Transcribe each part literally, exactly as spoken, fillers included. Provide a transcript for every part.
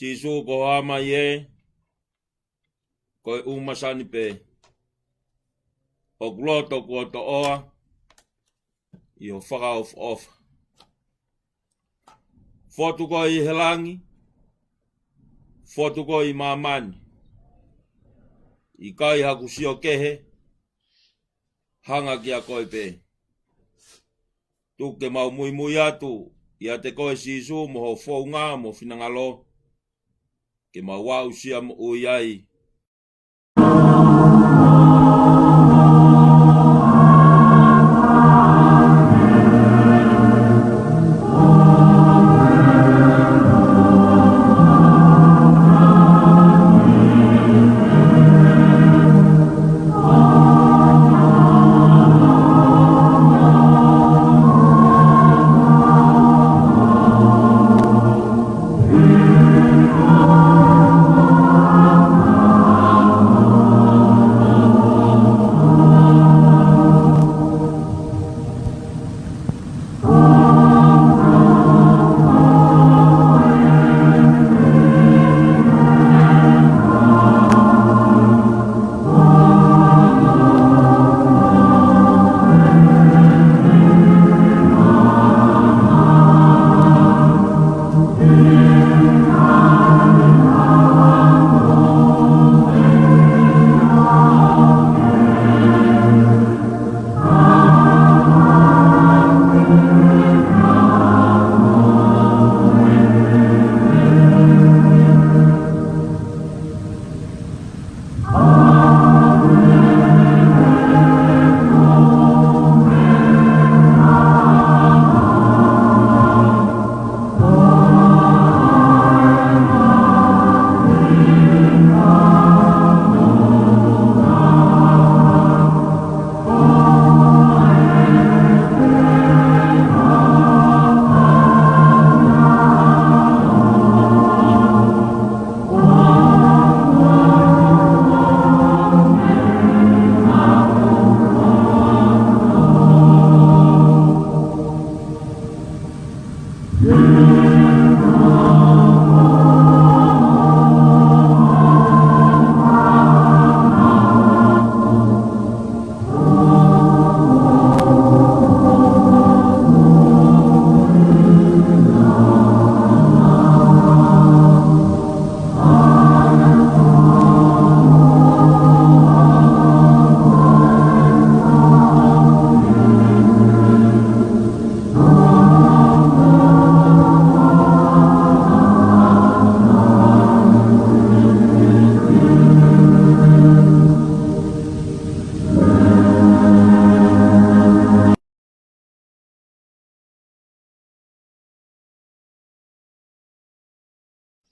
Sīsū, ko hoʻo hā mai ē, ko e ʻū masani pē. ʻOku loto kuo toʻoa ʻi hoʻo fakaʻofoʻofa. Fotu koe ʻi he langi, fotu koe ʻi māmani. ʻIkai haku sio kehe, hanga kia koe pē. Tuku ke mau muimui atu ʻiate koe Sīsū mo hoʻo founga mo finangalo, ke mau aʻusia moʻui ai.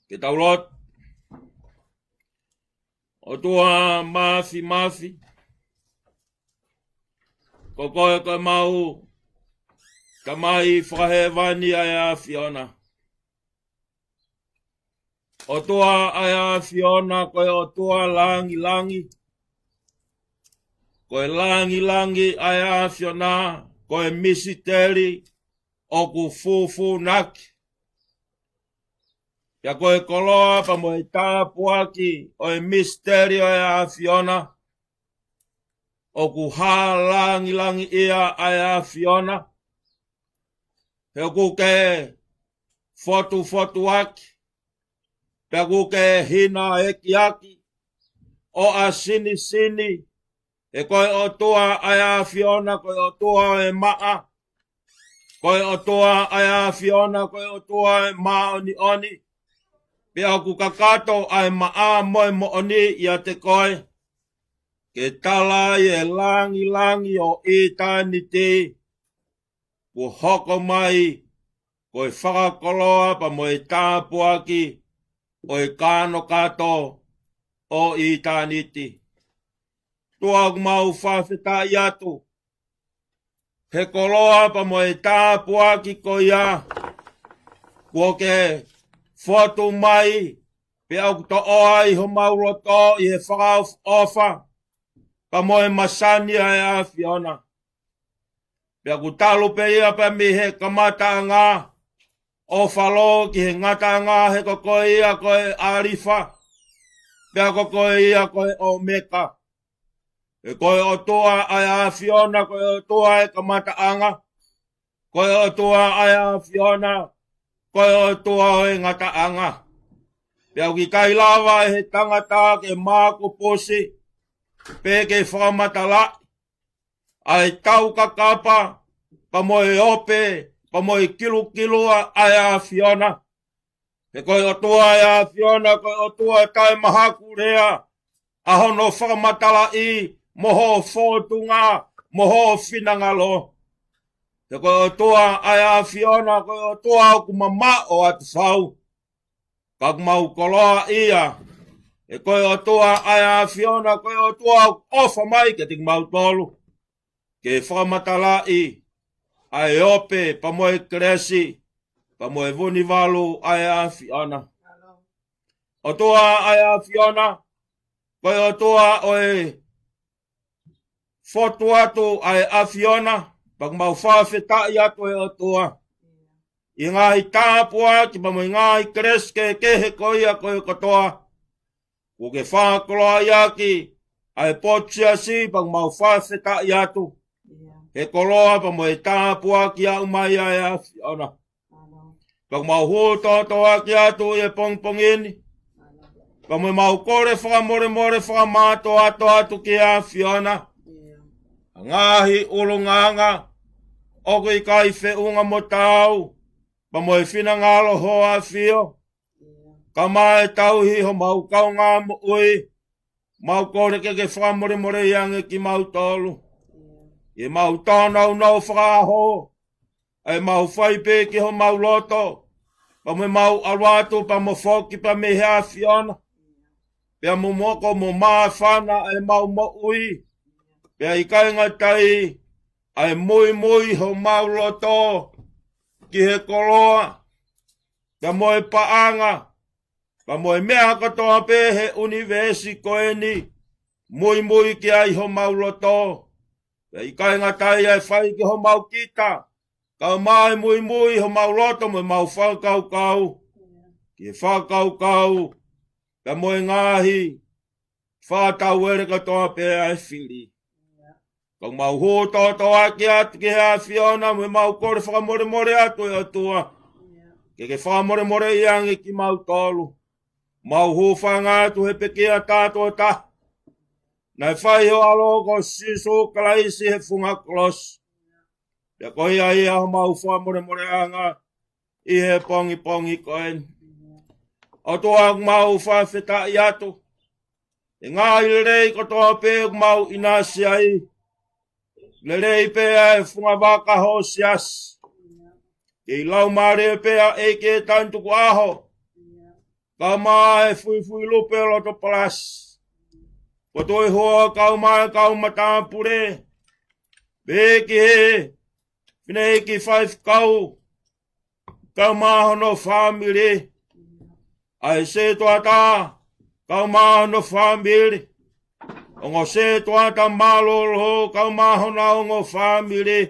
Ke tau lotu. ʻOtua Māfimafi, ko koe ko ʻemau Tamai fakahēvani ʻa e ʻAfiona. ʻOtua ʻa e ʻAfiona, ko e ʻOtua langilangi. Ko e langilangi ʻa e ʻAfiona, ko e misiteli ʻoku fūfūnaki. Pea ko e koloa pea mo e tāpuaki ʻo e misiteli ʻo e ʻAfiona, ʻoku hā langilangiʻia ʻa e ʻAfiona. He ʻoku ke fotufotuaki, pea ʻoku ke hinaekiaki, ʻo ʻasinisini. He ko e ʻOtua ʻa e ʻAfiona, ko e ʻOtua ʻo e maʻa. Ko e ʻOtua ʻa e ʻAfiona, ko e ʻOtua ʻo e māʻoniʻoni. Pea ʻoku kakato ʻa e maʻa mo e moʻoni ʻiate koe, ke tala ʻi he langilangi ʻo ʻitāniti, kuo hoko mai ko e fakakoloa pea mo e tāpuaki ʻo e kānokato ʻo ʻitāniti. ʻOtua, ʻoku mau fakafetaʻi atu he koloa pea mo e tāpuaki ko ia kuo ke fotu mai, pea ʻoku toʻoa ʻi homau loto ʻi he fakaʻofoʻofa pea mo e masani ʻa e ʻAfiona. Pea ʻoku talu pē ia pea mei he kamataʻanga, ʻofa lō ki he ngataʻanga, he ko koe ia ko e ʻAlifa, pea ko koe ia ko e ʻOmeka. He ko e ʻOtua ʻa e ʻAfiona, ko e ʻOtua ʻa e kamataʻanga, ko e ʻOtua ʻa e ʻAfiona, ko e ʻOtua ʻo e ngataʻanga. Pea ʻoku ʻikai lava ʻe he tangata ke makupusi, pe ke fakamatalaʻi ʻa e taukakapa, pea mo e ope, pea mo e kilukilua ʻa e ʻAfiona. He ko e ʻOtua ʻa e ʻAfiona, ko e ʻOtua taʻemahakulea ʻa hono fakamatalaʻi, mo hoʻo fōtunga, mo hoʻo finangalo. He ko e ʻOtua ʻa e ʻAfiona, ko e ʻOtua ʻoku mamaʻo atu fau. Ka ʻoku mau koloaʻia. He ko e ʻOtua ʻa e ʻAfiona, ko e ʻOtua ʻoku ʻofa mai kiate kimautolu, ke fakamatalaʻi ʻa e ope, pea mo e kelesi, pea mo e vunivalu ʻa e ʻAfiona. ʻOtua ʻa e ʻAfiona, ko e ʻOtua ʻo e fotu atu ʻa e ʻAfiona, pea ʻoku mau fakafetaʻi atu ʻe ʻOtua ʻi he ngaahi tāpuaki, pea mo e ngaahi kelesi kehekehe ko ia ko e kotoa kuo ke fakakoloaʻi ʻaki ʻa e potu siasi, pea ʻoku mau fakafetaʻi atu he koloa pea mo e tāpuaki ʻoku ʻomai ʻe he ʻAfiona. Pea ʻoku mau hū tōtōaki atu ʻi he pongipongi ni, pea mo ʻemau kole fakamolemole fakamātoato atu ki he ʻAfiona ʻa e ngaahi ʻulungaanga ʻoku ʻikai feʻunga mo taau, pea mo e finangalo ho ʻAfio, kae ʻumaʻā e tauhi homau kaungā moʻui. Mau kole ke ke fakamolemoleʻi ange kimautolu ʻi heʻemau tōnounou fakaʻaho, ʻa ʻemau fai pē ki homau loto, pea mo ʻemau ʻalu atu pea mo foki pea mei he ʻAfiona, pea mo moko mo māfana ʻa ʻemau moʻui, pea ʻikai ngata ai, ʻa e muimui homau loto ki he koloa, pea mo e paʻanga, pea mo e meʻa kotoa pē he ʻunivēsi ko eni, muimui ki ai homau loto. Pea ʻikai ngata ai ʻa e fai ki homau kita, kae ʻumaʻā e muimui homau loto mo ʻemau fakakaukau ki he fakakaukau, pea mo e ngaahi fakatauele kotoa pē ʻa e fili. Ka ʻoku mau hū tōtōaki atu ki he ʻAfiona mo ʻemau kole fakamolemole atu ʻe ʻOtua, ke ke fakamolemoleʻi ange kimautolu. Mau hūfanga atu he pekia tātuʻo taha naʻe fai ʻe ho ʻAlo ko Sīsū Kalaisi he funga kolosi. Pea ko ia ia homau fakamolemoleʻanga ʻi he pongipongi ko eni. ʻOtua, ʻoku mau fakafetaʻi atu he ngaahi lelei kotoa pē ʻoku mau ʻinasi ai. Lelei pē ʻa e fungavaka ho siasi, kei laumālie pē ʻa e ʻEiki ʻi he taimi tukuʻaho, kae ʻumaʻā e fuifui lupe loto palasi, ko e toʻuhia kae ʻumaʻā e kau matāpule, pehē ki he fineʻeiki faifekau kae ʻumaʻā hono fāmili, ʻa e sētuata kae ʻumaʻā hono fāmili, ongo sētuata mālōlō kae ʻumaʻā honau ongo fāmili,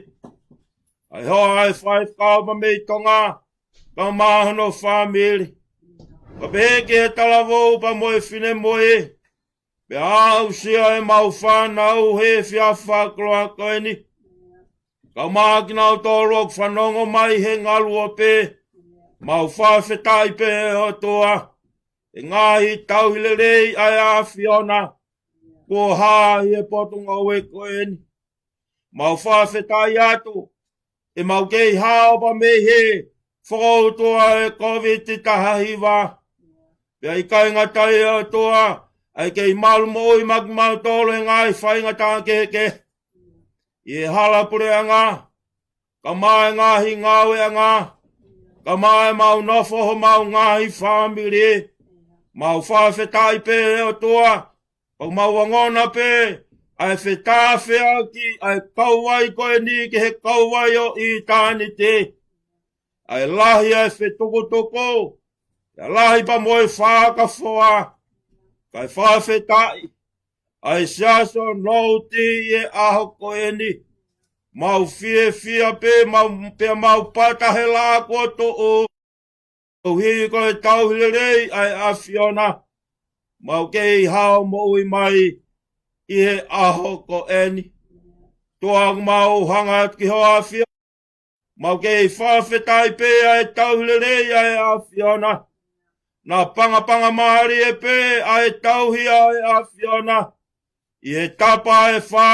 ʻa e hoa ʻa e faifekau pea mei Tonga kae ʻumaʻā hono fāmili, pea pehē ki he talavou pea mo e finemui, pea aʻusia ʻemau fānau he efiafi fakakoloa ko eni, kae ʻumaʻā kinautolu ʻoku fanongo mai he ngaluope. Mau fakafetaʻi pē ʻe ʻOtua he ngaahi tauhi lelei ʻa e ʻAfiona kuo hā ʻi he potungāue ko eni. Mau fakafetaʻi atu he ʻemau kei hao pea mei he fokoutua ʻo e Kōviti taha hiva. Pea ʻikai ngata ai ʻe ʻOtua, ʻa e kei malu moʻui maʻa kimautolu he ngaahi faingataʻa kehekehe ʻi he hala puleʻanga, kae ʻumaʻā e ngaahi ngāueʻanga, kae ʻumaʻā ʻemau nofo homau ngaahi fāmili. Mau fakafetaʻi pē ʻe ʻOtua, pea ʻoku mau ongona pē ʻa e fetāfeaki ʻa e kauvai ko eni ki he kauvai ʻo ʻitāniti, ʻa e lahi ʻa e fetukutuku, ʻa e lahi pea mo e fakafoa. Kae fakafetaʻi ʻa e siasi ʻo Nouti ʻi he ʻaho ko eni. Mau fiefia pē, mau, pea mau pata he laʻā kuo tuʻu. Koeʻuhi ko e tauhi lelei ʻa e ʻAfiona, mau kei hao moʻui mai ʻi he ʻaho ko eni. ʻOtua, ʻoku mau hanga atu ki hoʻo ʻAfio, mau kei fakafetaʻi pē ʻa e tauhi lelei ʻa e ʻAfiona. Naʻe pangapanga mālie pē ʻa e tauhi ʻa e ʻAfiona ʻi he tapa ʻe fā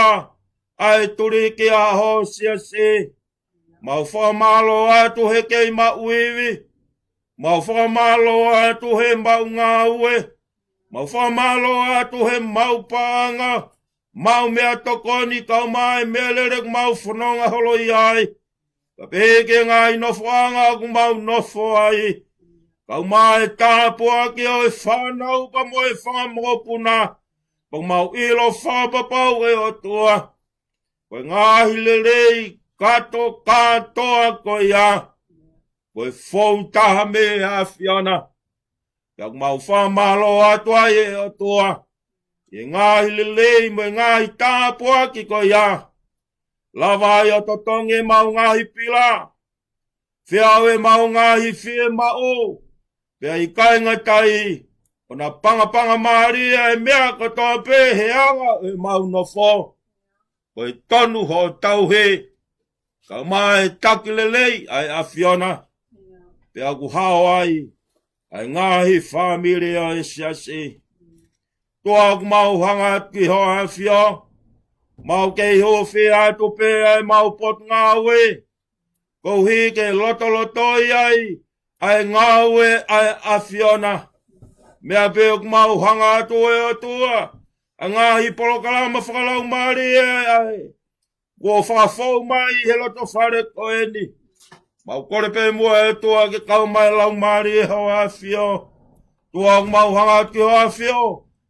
ʻa e tuliki ʻa hoʻo siasi. Mau fakamālō atu he kei maʻu ivi. Mau fakamālō atu he maʻu ngāue. Mau fakamālō atu he maʻu paʻanga, maʻu meʻatokoni, kae ʻumaʻā e meʻalele ʻoku mau fononga holo ʻi ai, kae pehē ki he ngaahi nofoʻanga ʻoku mau nofo ai, kae ʻumaʻā e tāpuaki ʻo e fānau pea mo e fanga mokopuna. Pea mau ʻilo fakapapau, ʻe ʻOtua, ko e ngaahi lelei kātoa kātoa ko ia, ko e fou taha mei he ʻAfiona. Pea ʻoku mau fakamālō atu ai, ʻe ʻOtua, ʻi he ngaahi lelei mo e ngaahi tāpuaki ko ia. Lava ai ʻo totongi ʻemau ngaahi pila, feau ʻemau ngaahi fiemaʻu, pea ʻikai ngata ai, ʻo na pangapanga mālie ʻa e meʻa kotoa pē he anga ʻemau nofo. Ko e tonu hoʻo tauhi, kae ʻumaʻā e taki lelei ʻa e ʻAfiona, pea ʻoku hao ai ʻa e ngaahi fāmili ʻo e siasi. ʻOtua, ʻoku mau hanga atu ki hoʻo ʻAfio, mau kei hūfia atu pē ʻa ʻemau potungāue, koeʻuhi ke lotolotoi ai ʻa e ngāue ʻa e ʻAfiona. Meʻa pē ʻoku mau hanga atu, ʻe ʻOtua, ʻa e ngaahi polokalama fakalaumālie ʻa e kuo fakafou mai he loto fale ko eni. Mau kole pē muʻa, ʻe ʻOtua, ke kau mai e Laumālie ʻo hoʻo ʻAfio. ʻOtua, ʻoku mau hanga atu ki hoʻo ʻAfio,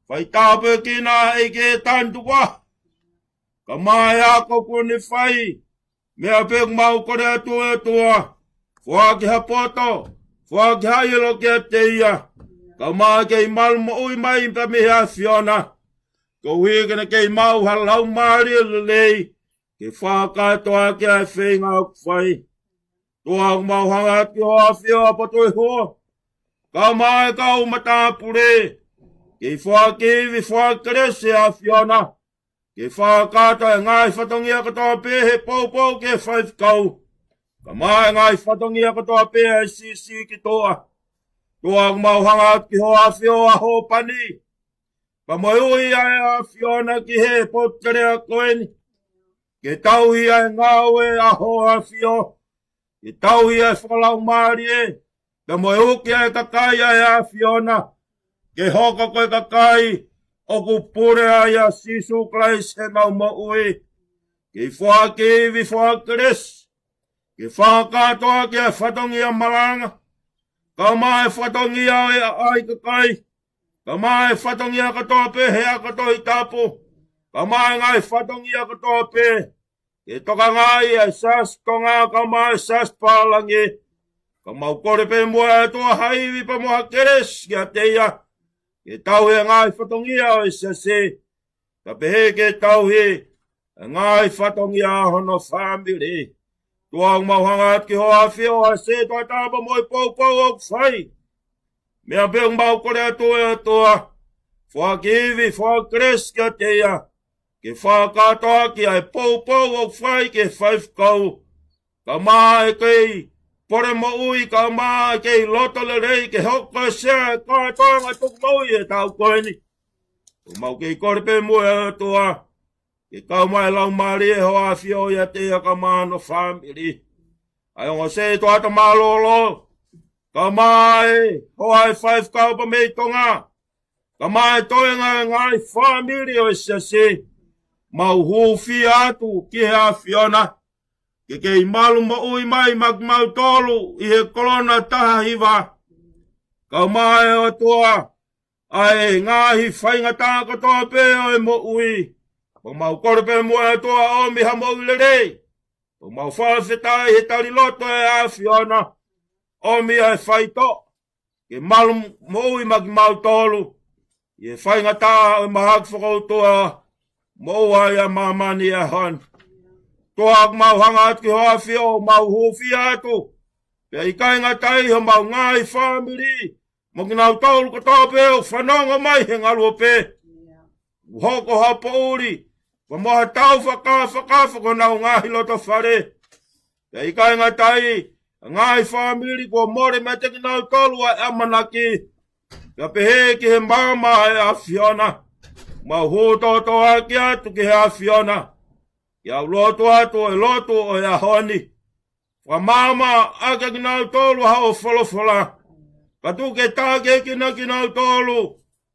fai tāpuekina ʻEiki e tangata ko eni, kae ʻumaʻā e ako kuo ne fai. Meʻa pē ʻoku mau kole atu, ʻe ʻOtua, foaki ha poto, foaki ha ʻilo kiate ia, kae ʻumaʻā ke malu moʻui mai pē mei he ʻAfiona, koeʻuhi ke ne kei maʻu ha laumālie lelei ke fakakātoa ʻaki ʻa e feinga ʻoku fai. ʻOtua, ʻoku mau hanga atu ki hoʻo ʻAfio ʻa Potuihua, kae ʻumaʻā e kau matāpule, kei foaki ivi, foaki kelesi, ʻe ʻAfiona, ke fakakātoa e ngaahi fatongia kotoa pē he poupou ki he faifekau, kae ʻumaʻā e ngaahi fatongia kotoa pē ʻa e siasi ki tuʻa. ʻOtua, ʻoku mau hanga atu ki hoʻo ʻAfio ʻa Hopani, pea mo e ui ʻa e ʻAfiona ki he potu telea ko eni, ke tauhi ʻa e ngāue ʻa hoʻo ʻAfio, ke tauhi ʻa e fakalaumālie, pea mo e uki ʻa e kakai ʻa e ʻAfiona, ke hoko ko e kakai ʻoku pule ai ʻa Sīsū Kalaisi heʻenau moʻui. Kei foaki ivi, foaki kelesi, ke fakakātoa ʻaki ʻa e fatongia malanga, kae ʻumaʻā e fatongia ʻo e ʻaʻai kakai, kae ʻumaʻā e fatongia kotoa pē he ako Tohi Tapu, kae ʻumaʻā e ngaahi fatongia kotoa pē ke tokangaʻi ʻa e Siasi Tonga kae ʻumaʻā e Siasi Pālangi. Ka mau kole pē muʻa, ʻe ʻOtua, ha ivi pea mo ha kelesi kiate ia, ke tauhi e ngaahi fatongia ʻo e siasi, kae pehē ke tauhi e ngaahi fatongia ʻo hono fāmili. ʻOtua, ʻoku mau hanga atu ki hoʻo ʻAfio ʻa e sētuata pea mo e poupou ʻoku fai. Meʻa pē ʻoku mau kole atu, ʻe ʻOtua, foaki ivi, foaki kelesi kiate ia, ke fakakātoa ʻaki ʻa e poupou ʻoku fai ki he faifekau, kae ʻumaʻā e kei pole moʻui, kae ʻumaʻā e kei loto lelei ke hoko ko e sea e kātoanga tuku moʻui ʻi he taʻu ko eni. ʻOku mau kei kole pē muʻa, ʻe ʻOtua, ke kau mai e Laumālie ʻo hoʻo ʻAfio ʻiate ia kae ʻumaʻā hono fāmili, ʻa e ongo sētuata mālōlō, kae ʻumaʻā e hoa ʻo e faifekau pea mei Tonga, kae ʻumaʻā e toenga ʻo e ngaahi fāmili ʻo e siasi. Mau hūfia atu ki he ʻAfiona, ke kei malu moʻui mai maʻa kimautolu ʻi he kolona taha hiva, kae ʻumaʻā, ʻe ʻOtua, ʻa e ngaahi faingataʻa kotoa pē ʻo e moʻui. Pea mau kole pē muʻa, ʻe ʻOtua, ʻomi ha moʻui lelei. Pea mau fakafetaʻi he tali loto ʻa e ʻAfiona, ʻomi ʻa e faitoʻo ke malu moʻui maʻa kimautolu ʻi he faingataʻa ʻo e mahaki fakaʻotua ʻoku moʻua ai ʻa māmani he ʻaho ni. ʻOtua, ʻoku mau hanga atu ki hoʻo ʻAfio, mau hūfia atu Pea ʻikai ngata ai, homau ngaahi fāmili, mo kinautolu kotoa pē ʻoku fanongo mai he ngaluope. Hoko ha poʻuli, pea mo ha tau fakafakafo ko honau ngaahi loto fale. Pea ʻikai ngata ai, ngaahi fāmili kuo mole meiate kinautolu ʻa e ʻamanaki. Pea pehē ki he maama ʻa e ʻAfiona. Mau hū tōtōaki atu ki he ʻAfiona. Ke u lotu atu ʻa e lotu ʻo e ʻaho ni. Fakamaama ʻaki kinautolu ʻa hoʻo folofola. Ka tuku ke tākiekina kinautolu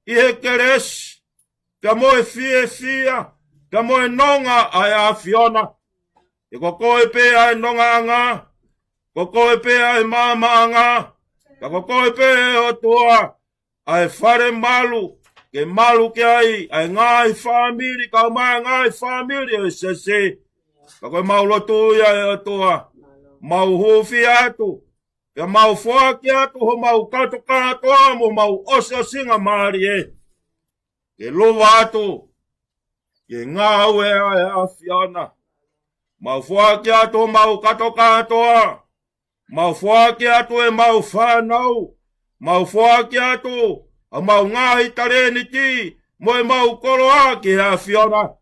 ʻi he kelesi, pea mo e fiefia, pea mo e nonga ʻa e ʻAfiona. He ko koe pē ʻa e nongaʻanga, ko koe pē ʻa e maamaʻanga, ka ko koe pē ʻe ʻOtua, ʻa e fale malu, ke malu ki ai ʻa e ngaahi fāmili, kae ʻumaʻā e ngaahi fāmili ʻo e siasi. Ka ko ʻemau lotu ia ʻe ʻOtua, mau hūfia atu, pea mau foaki atu homau kato kātoa mo homau ʻosiʻosingamālie. Ke luva atu, ke ngāue ʻa e ʻAfiona. Mau foaki atu homau kato kātoa, mau foaki atu ʻemau fānau, mau foaki atu ʻemau ngaahi talēniti, mo ʻemau koloa ki he ʻAfiona.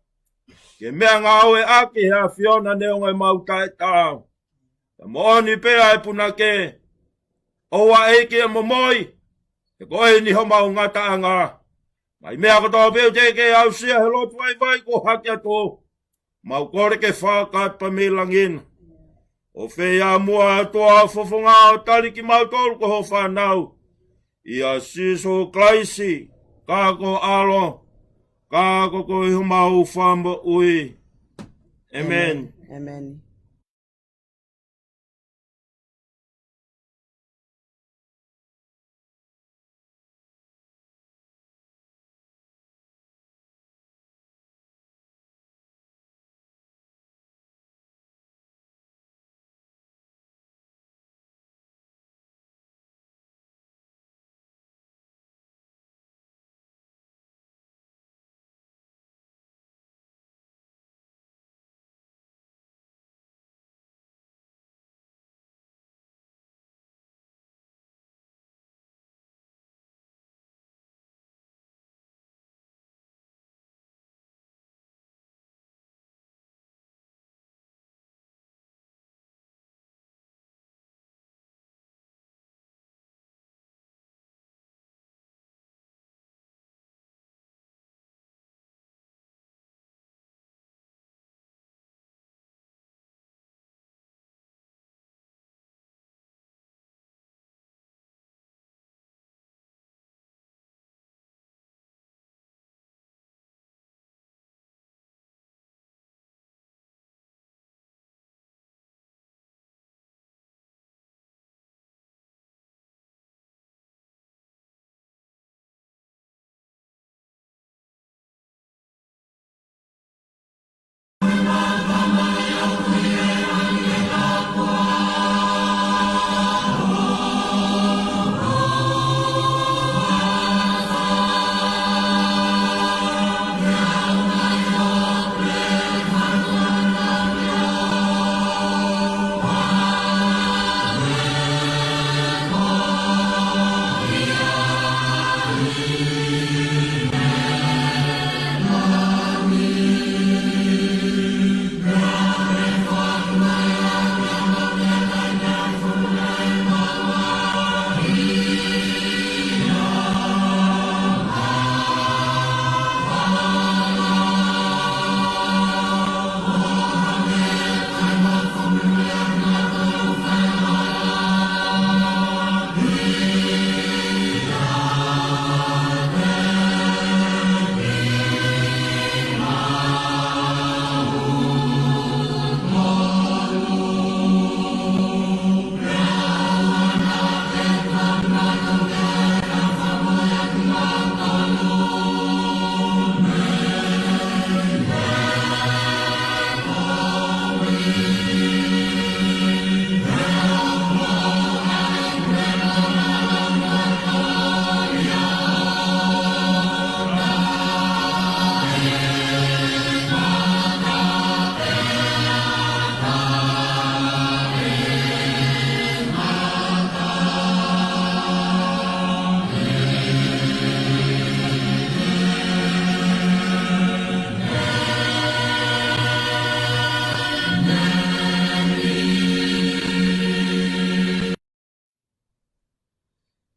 Ke meʻangāueʻaki he ʻAfiona neongo ʻemau taʻetaau. Ka moʻoni pē ʻa e punake, ʻoua ʻEiki ʻe momoi, he ko eni homau ngataʻanga. Ngaahi meʻa kotoa pē ʻoku teʻeki ke aʻusia he lotu vaivai kuo hake atu, mau kole ke fakatapu mei langi na. ʻO fai muʻa ʻa e tuʻa fofonga ʻo tali kimautolu ko ho fānau. ʻIa Sīsū Kalaisi, ka ko e ʻAlo, ka ko koe homau Fakamoʻui. ʻĒmeni. ʻĒmeni.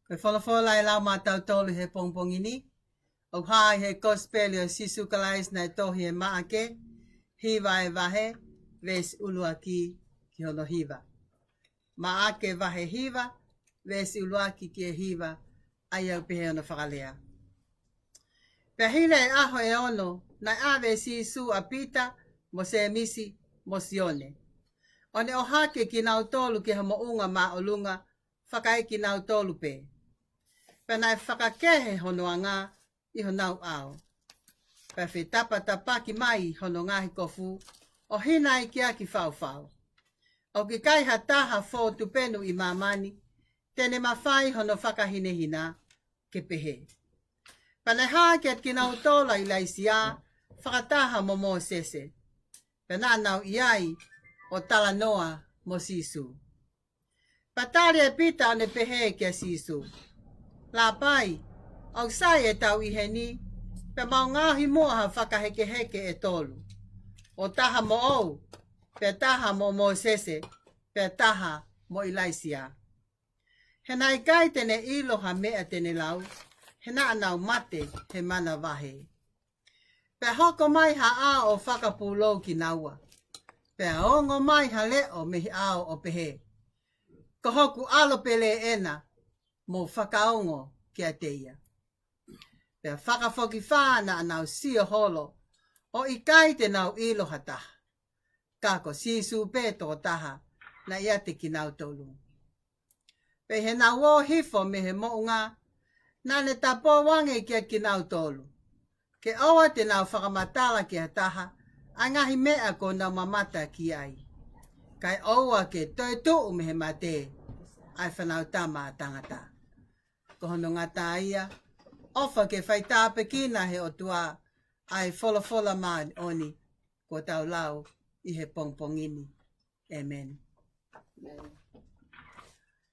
Ko e folofola ʻe lau maʻatautolu he pongipongi ni, ʻoku hā ʻi he Kosipeli ʻo Sīsū Kalaisi naʻe tohi ʻe Maʻake, hiva ʻa e vahe, veesi ʻuluaki ki hono hiva. Maʻake vahe hiva, veesi ʻuluaki ki he hiva, ʻa ia ʻoku pehē hono fakalea. Pea hili e ʻaho ʻe ono, naʻe ʻave ʻe Sīsū ʻa Pita, mo Sēmisi, mo Sione, ʻo ne ʻohake kinautolu ki ha moʻunga māʻolunga, fakaekinautolu pē. Pea naʻe fakakehe hono anga ʻi honau ʻao. Pea fetapatapaki mai hono ngaahi kofu, ʻo hinaʻikiʻaki faufau. ʻOku ʻikai ha taha fō tupenu ʻi māmani te ne mafai hono fakahinehina, ke pehē. Pea naʻe hā kiate kinautolu ʻa ʻIlaisiā, fakataha mo Mōsese. Pea naʻa nau ʻi ai ʻo talanoa mo Sīsū. Pea tali ʻe Pita ʻo ne pehē kia Sīsū, Lāpai, ʻoku sai ʻetau ʻi heni, pea mau ngaohi muʻa ha fakahekeheke ʻe tolu, ʻo taha moʻou, pea taha mo Mōsese, pea taha mo ʻIlaisiā. He naʻe ʻikai te ne ʻilo ha meʻa te ne lau, he naʻa nau mate he manavahē. Pea hoko mai ha ʻao ʻo fakapūlou kinaua. Pea ongo mai ha leʻo mei he ʻao ʻo pehē, Ko hoku ʻAlo pele ena, mou fakaongo kiate ia. Pea fakafokifā naʻa nau sio holo, ʻo ʻikai te nau ʻilo ha taha. Ka ko Sīsū pē tokotaha naʻe ʻiate kinautolu. Pea ʻi heʻenau ō hifo mei he moʻunga, naʻa ne tapou ange kiate kinautolu, ke ʻoua te nau fakamatala ki ha taha ʻa e ngaahi meʻa kuo nau mamata ki ai, kae ʻoua ke toe tuʻu mei he mate ʻa e Fānautama ʻa Tangata. Ko hono ngata ia, ʻofa ke faitāpuekina ʻe he ʻOtua ʻa e folofola māʻoniʻoni kuo tau lau ʻi he pongipongi ni. ʻĒmeni.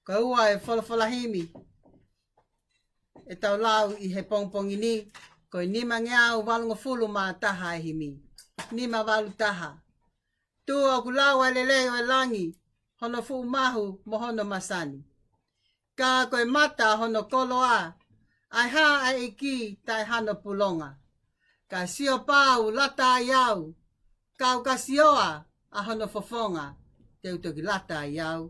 Ko e ua e folofola himi ʻe tau lau ʻi he pongipongi ni, ko e nimangeau valungofulu mā taha e himi. Nima valu taha. Tuʻu ʻoku lau ʻa e lelei ʻo e langi, hono fuʻu mahu mo hono masani. Ka ko e mata hono koloa, ʻa e hā ʻa e ʻEiki taʻe hano pulonga. Ka sio pau lata ai au, ka ʻoka sioa ʻa hono fofonga, te u toki lata ai au.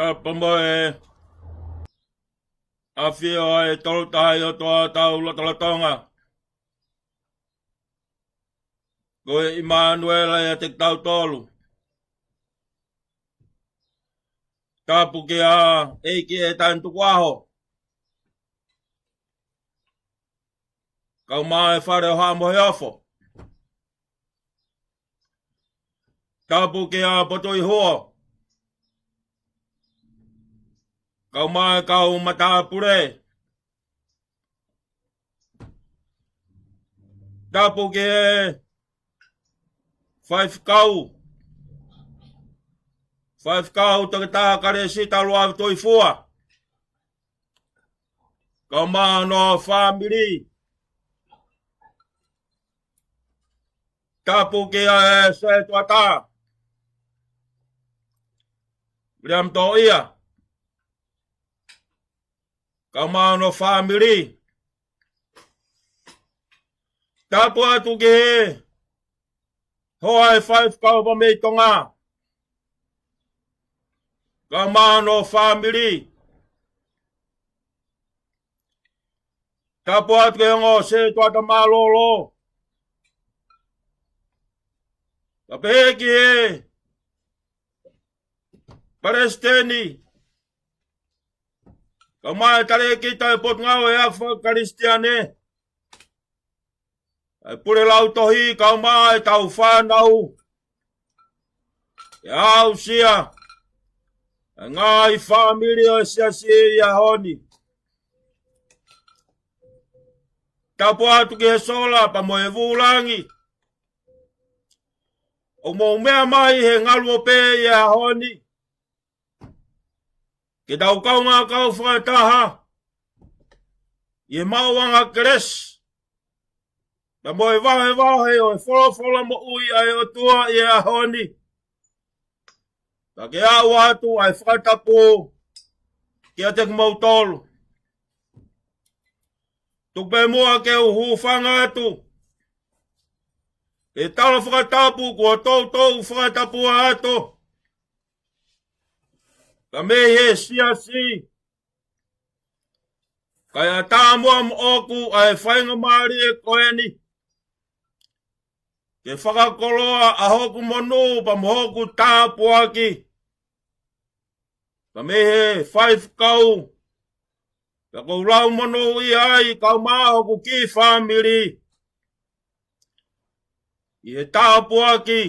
Pea mo e ʻafio ʻa e Tolu Tahaʻi ʻOtua ʻoku tau lotolotonga, ko e ʻImanuela ʻiate kitautolu. Tapu ki he ʻEiki ʻi he taimi tukuʻaho, kae ʻumaʻā e Fale ʻo Haʻa Moheofo. Tapu ki he Potu ʻi Huo, kae ʻumaʻā e kau matāpule. Tapu ki he faifekau, faifekau Toketā Kalesita Luavi Tuʻifua, kae ʻumaʻā hono fāmili. Tapu ki he Setuata Viliami Toʻia, kae ʻumaʻā hono fāmili. Tapu atu ki he hoa ʻo e faifekau pea mei Tonga, kae ʻumaʻā hono fāmili. Tapu atu ki he ongo Setuata mālōlō, kae pehē ki he palesiteni, kae ʻumaʻā e talēkita ʻo e Potungāue ʻa e Kalisitiane, ʻa e pule lautohi, kae ʻumaʻā ʻetau fānau, ʻa e aʻusia, ʻa e ngaahi fāmili ʻo e siasi ʻi he ʻaho ni. Tapu atu ki he sola pea mo e vūlangi ʻoku mou meʻa mai he ngaluope ʻi he ʻaho ni, ke tau kaungā kau fakataha ʻi he maʻuʻanga kelesi pea mo e vahevahe ʻo e folofola moʻui ʻa e ʻOtua ʻi he ʻaho ni. Ka ke aʻu atu ʻa e fakatapu kiate kimoutolu. Tuku pē muʻa ke u hūfanga atu he tala fakatapu kuo toutou fakatapua atu, kae mei he siasi, kae ʻatā muʻa moʻoku ʻa e faingamālie ko eni ke fakakoloa ʻa hoku monū pea mo hoku tāpuaki, kae mei he faifekau, pea ʻoku ou lau monūʻia ai kae ʻumaʻā hoku kiʻi fāmili, ʻi he tāpuaki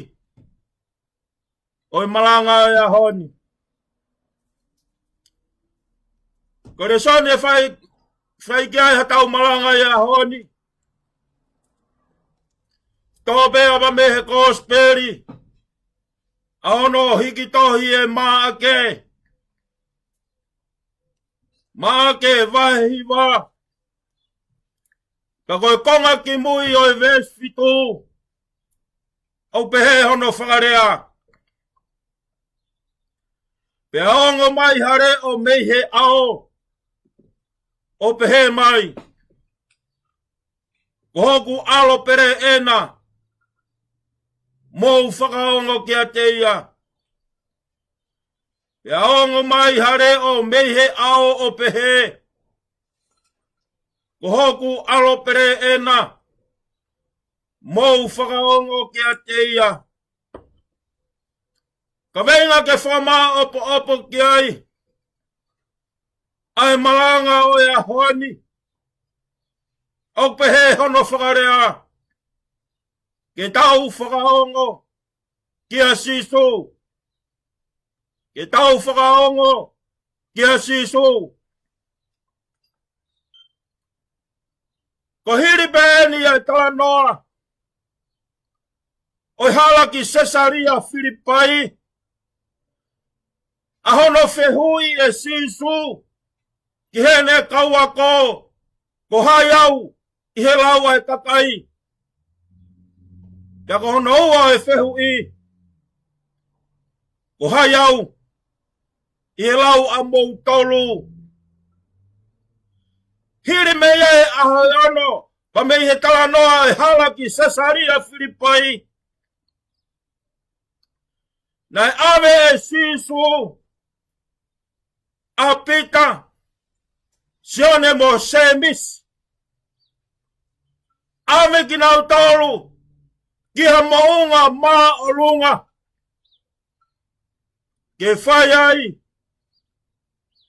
ʻo e malanga ʻo e ʻaho ni. Ko e lēsoni ʻe fai, fai ki ai haʻatau malanga ʻi he ʻaho ni, toʻo pē ʻa e pā mei he Kosipeli, ʻa hono hiki tohi ʻe Maʻake. Maʻake vahe hiva, pea ko e konga kimui ʻo e veesi fitu, ʻoku pehē hono fakalea: Pea ongo mai ha leʻo mei he ʻao, ʻo pehē mai, Ko hoku ʻAlo pele ena, mou fakaongo kiate ia. Pea ongo mai ha leʻo mei he ʻao ʻo pehē, Ko hoku ʻAlo pele ena, mou fakaongo kiate ia. Kaveinga ke fakamāʻopoʻopo ki ai ʻa e malanga ʻo e ʻaho ni, ʻoku pehē hono fakalea: Ke tau fakaongo kia Sīsū. Ke tau fakaongo kia Sīsū. Ko e hili pē eni ʻa e talanoa ʻo e hala ki Sesalia Filipai, ʻa hono fehuʻi ʻe Sīsū ki heʻene kau ako, Ko hai au ʻi he lau ʻa e kakai? Pea ko hono ua ʻo e fehuʻi, Ko hai au ʻi he lau ʻamoutolu? Hili mei ai e ʻaho ʻe ono, pea mei he talanoa ʻo e hala ki Sesalia Filipai, naʻe ʻave ʻe Sīsū ʻa Pita, Sione mo Sēmisi. ʻAve kinautolu ki ha moʻunga māʻolunga ke fai ai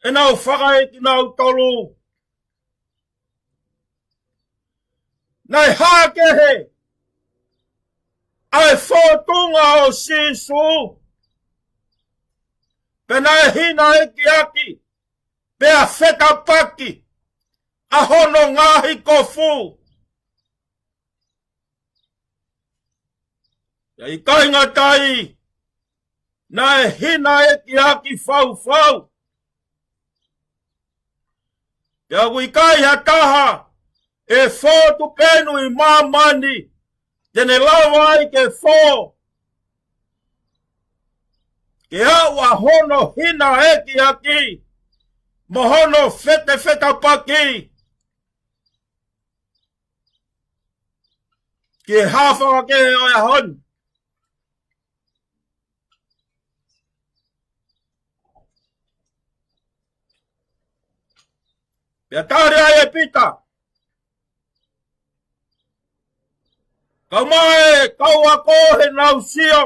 ʻenau fakaʻeiki kinautolu. Naʻe hā kehe ʻa e fōtunga ʻo Sīsū, pea naʻe hina ʻekiʻaki, pea fetapaki ʻa hono ngaahi kofu. Pea ʻikai ngata ai, naʻe hina ʻekiʻaki faufau. Pea ʻoku ʻikai ha taha ʻe fō tupenu ʻi māmani te ne lava ai ke fō, ke aʻu ʻa hono hina ʻekiʻaki mo hono fetefetapaki ki he hā fakakehe ʻo e ʻaho ni. Pea tali ai ʻe Pita, kau mai e kau ako heʻenau sio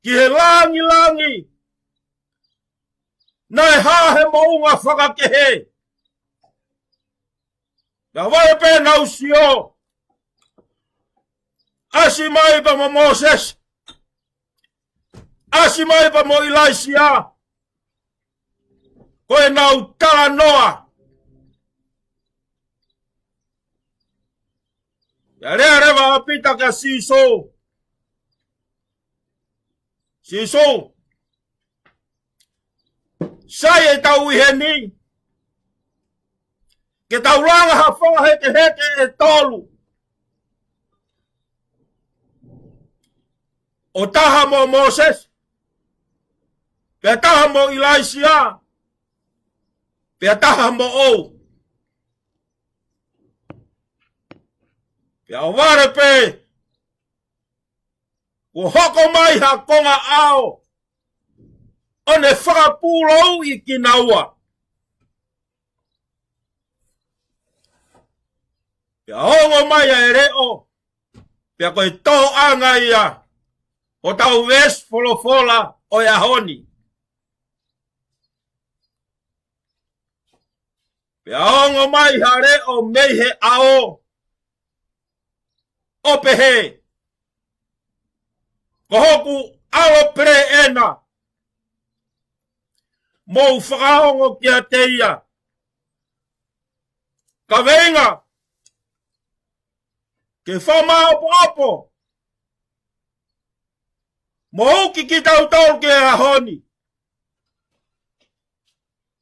ki he langilangi, naʻe hā he moʻunga fakakehe. Naʻe ʻave pē ʻenau sio, ʻasi mai pē mo Mōsese, ʻasi mai pē mo ʻIlaisiā, ko ʻenau talanoa. Pea lea leva ʻa Pita kia Sīsū, Sīsū, sai ʻetau ʻi heni, ke tau langa ha fakahekeheke ʻe tolu, ʻo taha mo Mōsese, pea taha mo ʻIlaisiā, pea taha moʻou. Pea ʻohovale pē kuo hoko mai ha konga ʻao ʻo ne fakapūlouʻi kinaua. Pea ongo mai ʻa e leʻo, pea ko e tōʻonga ia ʻo hotau veesi folofola ʻo e ʻaho ni. Pea ongo mai ha leʻo mei he ʻao, ʻo pehē, ko hoku ʻAlo pele ena, mou fakaongo kiate ia. Kaveinga, ke fakamāʻopoʻopo mo uki kitautolu ki he ʻaho ni,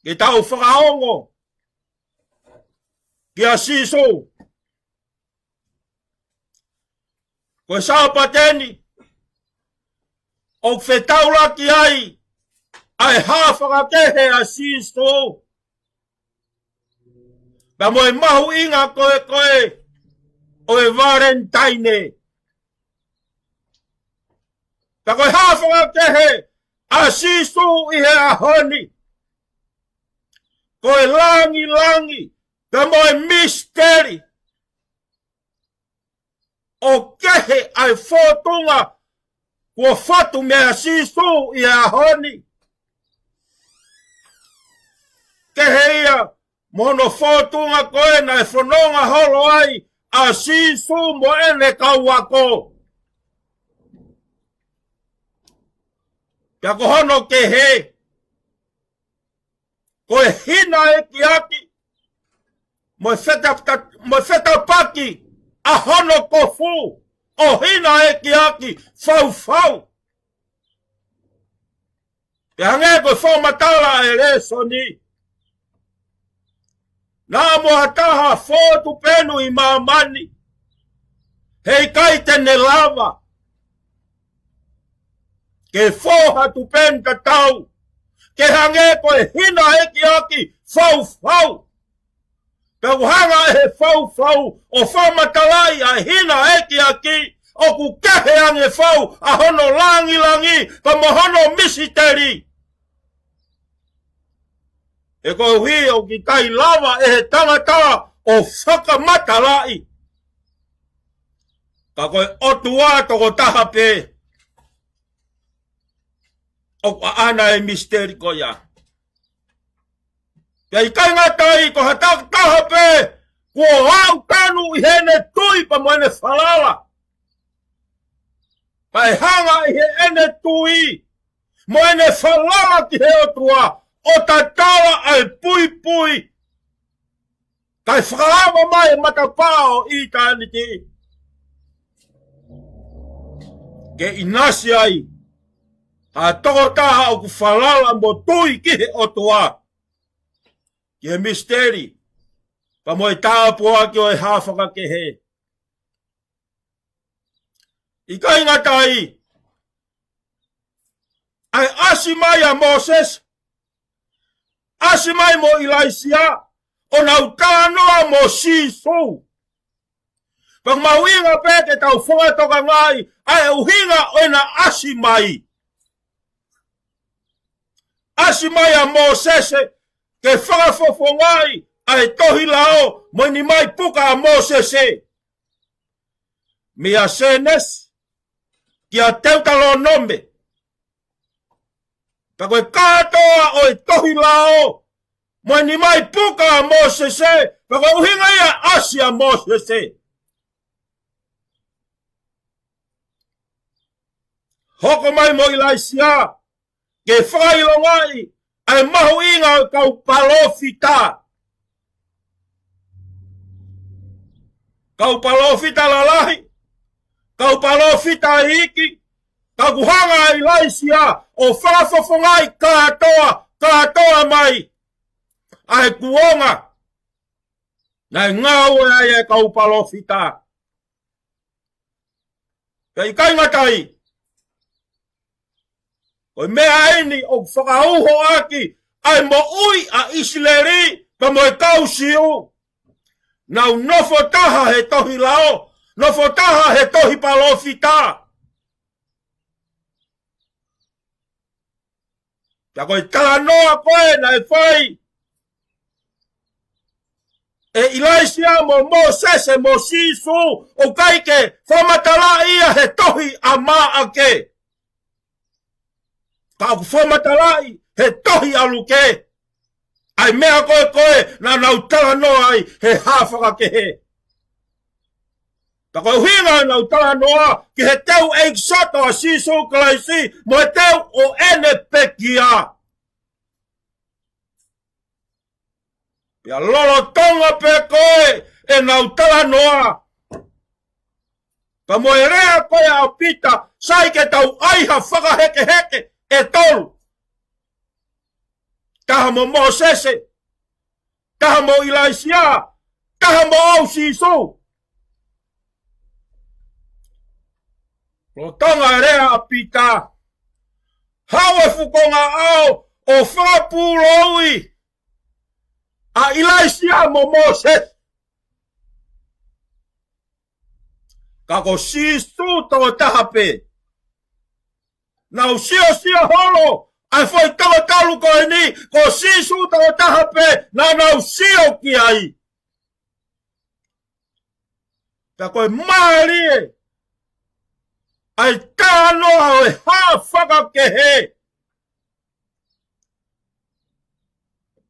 ke tau fakaongo kia Sīsū. Ko e Sāpate ni ʻoku fetaulaki ai ʻa e hā fakakehe ʻa Sīsū, pea mo e mahuʻinga ko ē ko ē ʻo e Valentine. Pea ko e hā fakakehe ʻa Sīsū ʻi he ʻaho ni, ko e langilangi, pea mo e misiteli. ʻOku kehe ʻa e fōtunga kuo fatu meia Sīsū ʻi he ʻaho ni. Kehe ia mo hono fōtunga ko ē naʻe fononga holo ai ʻa Sīsū mo ʻene kau ako. Pea ko hono kehe, ko e hina ʻekiʻaki mo e feta-, mo e fetapaki ʻa hono kofu, ʻo hina ʻekiʻaki faufau. Pea hangē ko e fakamatala ʻa e lēsoni, naʻa mo ha taha fō tupenu ʻi māmani, heʻikai te ne lava ke fō ha tupenu tatau, ke hangē ko e hina ʻekiʻaki faufau. Pea ʻoku hanga ʻe he faufau ʻo fakamatalaʻi ʻa e hina ʻekiʻaki, ʻoku kehe ange fau ʻa hono langilangi pea mo hono misiteli. He koeʻuhi ʻoku ʻikai lava ʻe he tangata ʻo fakamatalaʻi. Ka ko e ʻOtua tokotaha pē ʻoku ʻaʻana e misiteli ko ia. Pea ʻikai ngata ai, ko ha tokotaha pē kuo aʻu tonu ʻi heʻene tui pea mo ʻene falala. Pea ʻe hanga ʻe heʻene tui mo ʻene falala ki he ʻOtua ʻo tatala ʻa e puipui, kae fakaava mai e matapā ʻo ʻitāniti ke ʻinasi ai ha tokotaha ʻoku falala mo tui ki he ʻOtua, ki he misiteli pea mo e tāpuaki ʻo e hā fakakehe. ʻIkai ngata ai, ʻa e ʻasi mai ʻa Mōsese, ʻasi mai mo ʻIlaisiā, ʻo nau talanoa mo Sīsū. Pea ʻoku mahuʻinga pē ke tau fakatokangaʻi ʻa e ʻuhinga ʻo ʻena ʻasi mai. ʻAsi mai ʻa Mōsese ke fakafofongaʻi ʻa e tohi lao mo e nima puka ʻa Mōsese. Meia Sēnesi kia Teutalōnome. Pea ko e kātoa ʻo e tohi lao mo e nima puka ʻa Mōsese, pea ko e ʻuhinga ia ʻasi ʻa Mōsese. Hoko mai mo ʻIlaisiā ke fakaʻilongaʻi ʻa e mahuʻinga ʻo e kau palōfita. Kau palōfita lalahi, kau palōfita iiki, ka ʻoku hanga ʻa ʻIlaisiā ʻo fakafofongaʻi kātoa, kātoa mai ʻa e kuonga naʻe ngāue ai e kau palōfita. Pea ʻikai ngata ai, ko e meʻa eni ʻoku fakauhoʻaki ʻa e moʻui ʻa ʻIsileli pea mo e kau Siu. Nau nofo taha he tohi lao, nofo taha he tohi palōfita. Pea ko e talanoa ko ē naʻe fai ʻe ʻIlaisiā mo Mōsese mo Sīsū, ʻoku ʻikai ke fakamatalaʻi ia he tohi ʻa Maʻake. Ka ʻoku fakamatalaʻi he tohi ʻa Luke ʻa e meʻa ko ē ko ē naʻa nau talanoa ai he hā fakakehe. Ka ko e ʻuhinga ʻenau talanoa ki he teu ʻekisoto ʻa Sīsū Kalaisi mo e teu ʻo ʻene pekia. Pea lolotonga pē ko ē ʻenau talanoa, pea mo e lea ko ē ʻa Pita, sai ke tau ʻai ha fakahekeheke ʻe tolu. Taha mo Mōsese, taha mo ʻIlaisiā, taha mo au Sīsū. Lolotonga e lea ʻa Pita, haʻu e fuʻu konga ʻao ʻo fakapūloui ʻa ʻIlaisiā mo Mōsese. Ka ko Sīsū tokotaha pē. Nau siosio holo ʻa e foʻi toko tolu ko eni, ko Sīsū tokotaha pē naʻa nau sio ki ai. Pea ko e mālie ʻa e talanoa ʻo e hā fakakehe.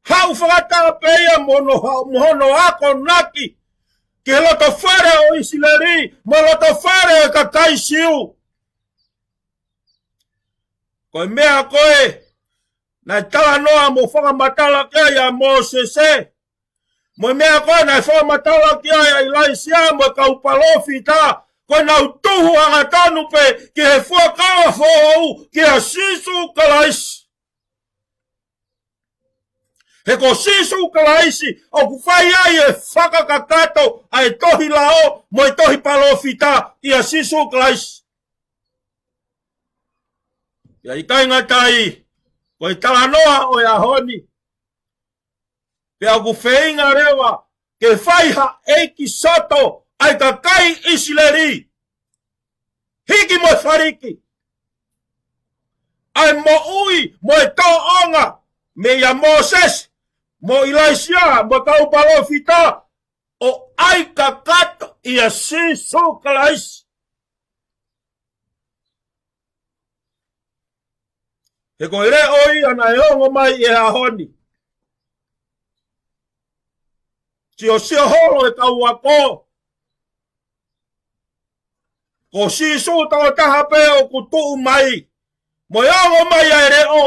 Haʻu fakataha pē ia mo hono, mo hono akonaki ki he loto fale ʻo ʻIsileli mo e loto fale ʻo e kakai Siu. Ko e meʻa ko ē naʻe talanoa mo fakamatala ki ai ʻa Mōsese, mo e meʻa ko ē naʻe fakamatala ki ai ʻa ʻIlaisiā mo e kau palōfita, ko ʻenau tuhu hangatonu pē ki he fuakava foʻou kia Sīsū Kalaisi. He ko Sīsū Kalaisi ʻoku fai ai e fakakakato ʻa e tohi lao mo e tohi palōfita, ʻia Sīsū Kalaisi. Pea ʻikai ngata ai, ko e talanoa ʻo e ʻaho ni, pea ʻoku feinga leva ke fai ha ʻekisoto ʻa e kakai ʻIsileli, hiki mo e faliki, ʻa e moʻui mo e tōʻonga meia Mōsese, mo ʻIlaisiā, mo e kau palōfita, ʻo ʻai kakato ʻia Sīsū Kalaisi. He ko e leʻo ia naʻe ongo mai ʻi he ʻaho ni. Siosio holo e kau ako. Ko Sīsū tokotaha pē ʻoku tuʻu mai. Mo e ongo mai ʻa e leʻo.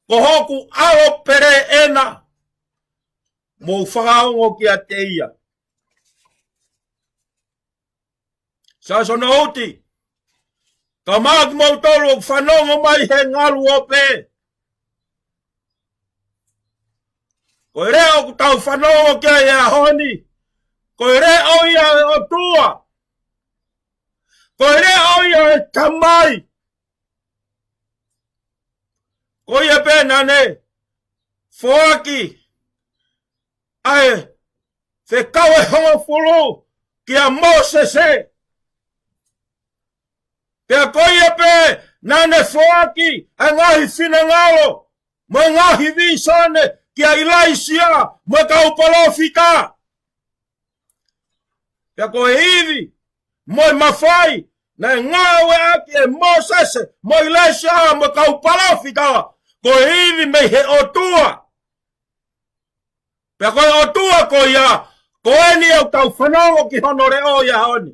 Ko hoku ʻAlo pele ena. Mou fakaongo kiate ia. Sāsono uti. Ka maʻa kimoutolu ʻoku fanongo mai he ngalu ope. Ko e leʻo ʻoku tau fanongo ki ai he ʻaho ni. Ko e leʻo ia ʻo e ʻOtua. Ko e leʻo ia ʻo e Tamai. Ko ia pē naʻa ne foaki ʻa e fekau ʻe hongofulu kia Mōsese. Pea ko ia pē naʻa ne foaki ʻa e ngaahi finangalo, mo e ngaahi vīsone kia ʻIlaisiā, mo e kau palōfita. Pea ko e ivi, mo e mafai, naʻe ngāueʻaki ʻe Mōsese, mo ʻIlaisiā, mo e kau palōfita, ko e ivi mei he ʻOtua. Pea ko e ʻOtua ko ia, ko eni ʻoku tau fanongo ki hono leʻo ʻi he ʻaho ni.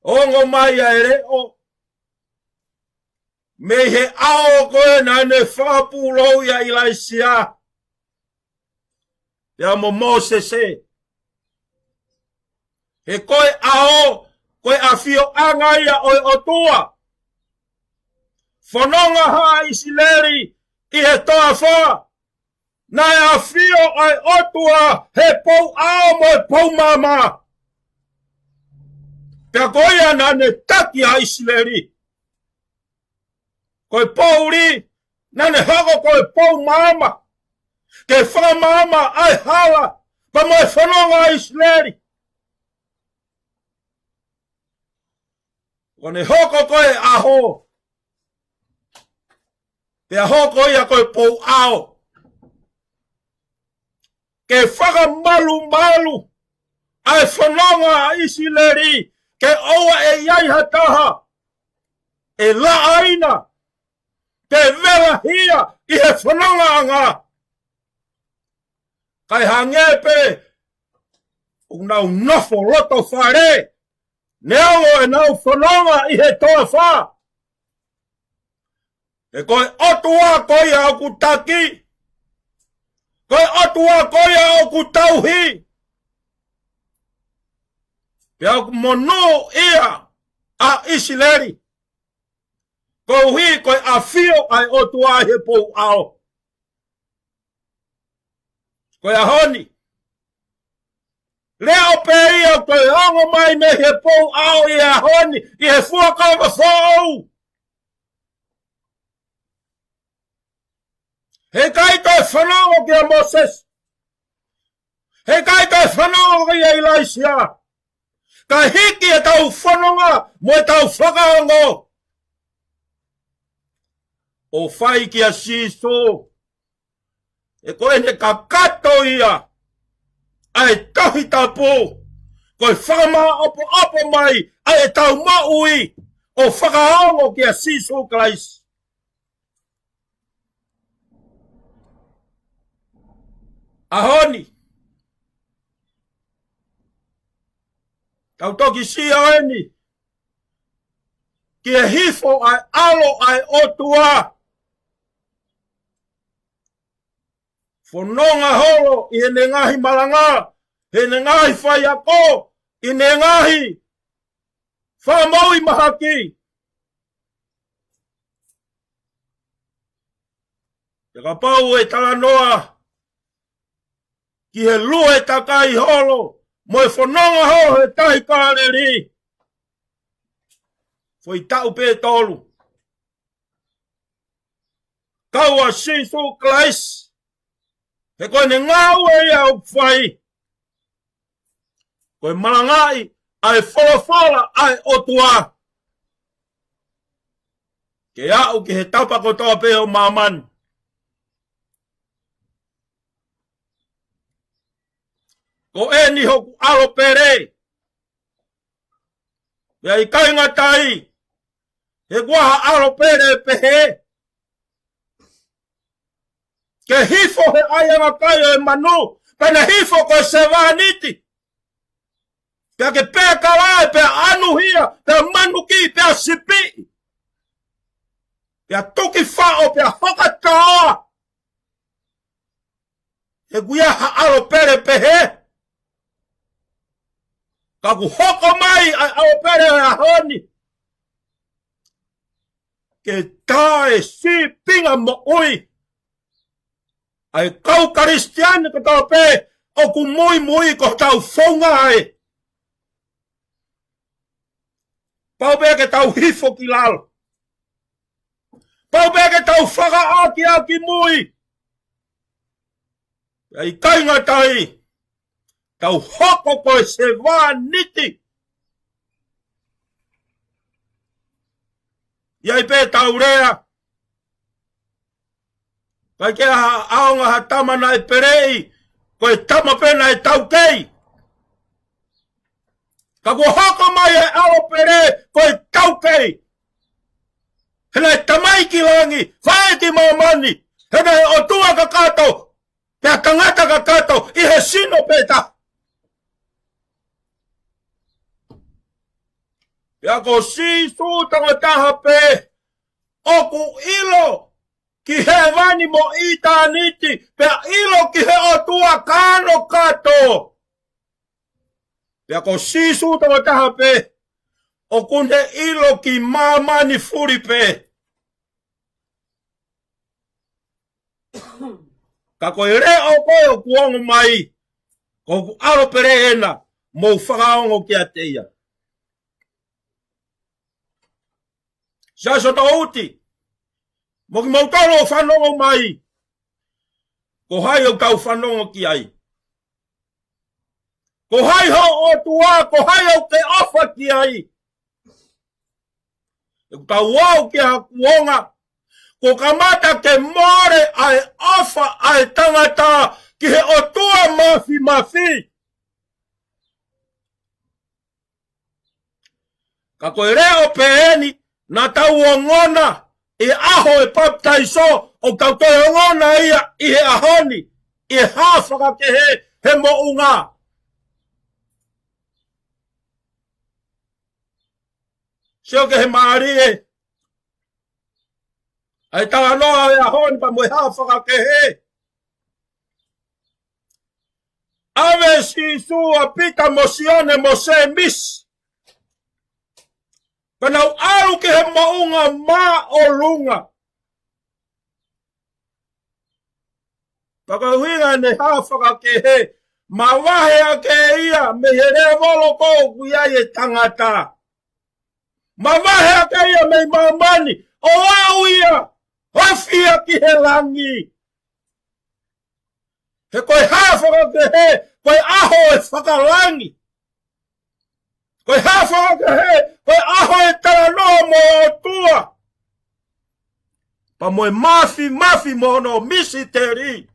Ongo mai ʻa e leʻo, mei he ʻao ko ē naʻa ne fakapūlou ʻia ʻIlaisiā. Pea mo Mōsese. He ko e ʻao, ko e ʻafioʻanga ia ʻo e ʻOtua. Fononga haʻa ʻIsileli ʻi he toafa. Naʻe ʻafio ʻa e ʻOtua he pou ʻao mo e pou maama. Pea ko ia naʻa ne taki ʻa ʻIsileli. Ko e poʻuli, naʻa ne hoko ko e pou maama. Ke fakamaama ʻa e hala, pea mo e fononga ʻa ʻIsileli. Ko ʻene hoko ko e ʻaho. Pea hoko ia ko e pou ʻao. Ke fakamalumalu ʻa e fononga ʻa ʻIsileli, ke ʻoua ʻe ʻi ai ha taha ʻe laʻaina, pe velahia ʻi he fonongaʻanga. Kae hangē pē ʻoku nau nofo loto fale, neongo ʻenau fononga ʻi he toafa. He ko e ʻOtua ko ia ʻoku taki. Ko e ʻOtua ko ia ʻoku tauhi. Pea ʻoku monūʻia ʻa ʻIsileli. Koeʻuhi ko e ʻafio ʻa e ʻOtua he pou ʻao. Ko e ʻaho ni. Leʻo pē ia ʻoku toe ongo mai mei he pou ʻao ʻi he ʻaho ni, ʻi he fuakava foʻou. Heʻikai toe fanongo kia Mōsese. Heʻikai toe fanongo kia ʻIlaisiā. Ka hiki ʻetau fononga mo ʻetau fakaongo ʻo fai kia Sīsū. He ko ʻene kakato ia ʻa e Tohi Tapu, ko e fakamāʻopoʻopo mai ʻa ʻetau moʻui ʻo fakaongo kia Sīsū Kalaisi. ʻAho ni, tau toki sio eni ki he hifo ʻa e ʻAlo ʻa e ʻOtua. Fononga holo ʻi heʻene ngaahi malanga, heʻene ngaahi faiako, ʻi heʻene ngaahi fakamoʻui mahaki. Pea kapau ʻe talanoa ki he lue takai holo, mo e fononga holo he tahi Kāleli. Foʻi taʻu pē ʻe tolu. Kau ʻa Sīsū Kalaisi. He ko ʻene ngāue ia ʻoku fai. Ko e malangaʻi ʻa e folofola ʻa e ʻOtua. Ke aʻu ki he tapa kotoa pē ʻo māmani. Ko eni hoku ʻalo pele. Pea ʻikai ngata ai, he ʻoku ʻi ai ha ʻalo pele pehē. Ke hifo he ʻaiʻanga kai ʻo e manu, pea ne hifo ko e sevāniti. Pea ke pēkalae, pea ʻanuhia, pea manuki, pea sipiʻi. Pea tuki faʻo, pea hoka toa. He ʻoku ʻi ai ha ʻalo pele pehē. Ka ʻoku hoko mai ʻa e ʻalo pele ʻo e ʻaho ni ke tā e sīpinga moʻui ʻa e kau Kalisitiane kotoa pē ʻoku muimui ko hotau founga ē. Pau pē ke tau hifo ki lalo. Pau pē ke tau fakaʻakiʻakimui. Pea ʻikai ngata ai, tau hoko ko e sevāniti. ʻI ai pē ʻetau lea, ʻikai ke ʻaonga ha tama naʻe peleʻi, ko e tama pē naʻe taukei. Ka kuo hoko mai e ʻalo pele ko e taukei. He naʻe tamai ki langi, faʻē ki māmani. He naʻe ʻOtua kakato, pea tangata kakato ʻi he sino pē taha. Pea ko Sīsū tokotaha pē ʻoku ʻilo ki hēvani mo ʻitāniti, pea ʻilo ki he ʻOtua kano kato. Pea ko Sīsū tokotaha pē ʻoku ne ʻilo ki māmani fuli pē. Ka ko e leʻo ko ē ʻoku ongo mai, ko hoku ʻalo pele ena, mou fakaongo kiate ia. Siasi ʻo Touti, mo kimoutolu ʻoku fanongo mai, ko hai ʻoku tau fanongo ki ai? Ko hai ho ʻOtua, ko hai ʻoku ke ʻofa ki ai? ʻOku tau aʻu ki ha kuonga kuo kamata ke mole ʻa e ʻofa ʻa e tangata ki he ʻOtua Mafimafi. Ka ko e leʻo pē eni naʻa tau ongona ʻi he ʻaho ʻo e papitaiso, ʻoku tau toe ongona ia ʻi he ʻaho ni, ʻi he hā fakakehe he moʻunga. Sio ki he mālie ʻa e talanoa ʻo e ʻaho ni pea mo e hā fakakehe. ʻAve ʻe Sīsū ʻa Pita mo Sione mo Sēmisi, pea nau ʻalu ki he moʻunga māʻolunga. Pea ko e ʻuhinga ʻene hā fakakehe, mavahe hake ia mei he lēvolo ko ē ʻoku ʻi ai e tangata. Mavahe hake ia mei māmani, ʻo aʻu ia, ofi ia ki he langi. He ko e hā fakakehe, ko e ʻaho ʻo e fakalangi. Ko e hā fakakehe, ko e ʻaho ʻo e talanoa mo e ʻOtua. Pea mo e Mafimafi mo hono misiteli.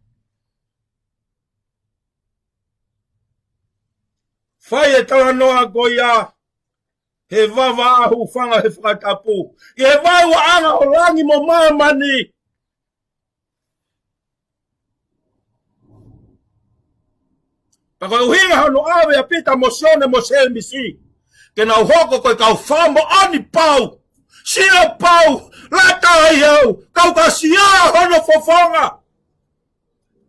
Fai e talanoa ko ia he vava ʻa e hūfanga he fakatapu, ʻi he vaeuaʻanga ʻo langi mo māmani. Pea ko e ʻuhinga hono ʻave ʻa Pita mo Sione mo Sēmisi, ke nau hoko ko e kau fakamoʻoni pau, sio pau, lata ai au, kau ka sio hono fofonga.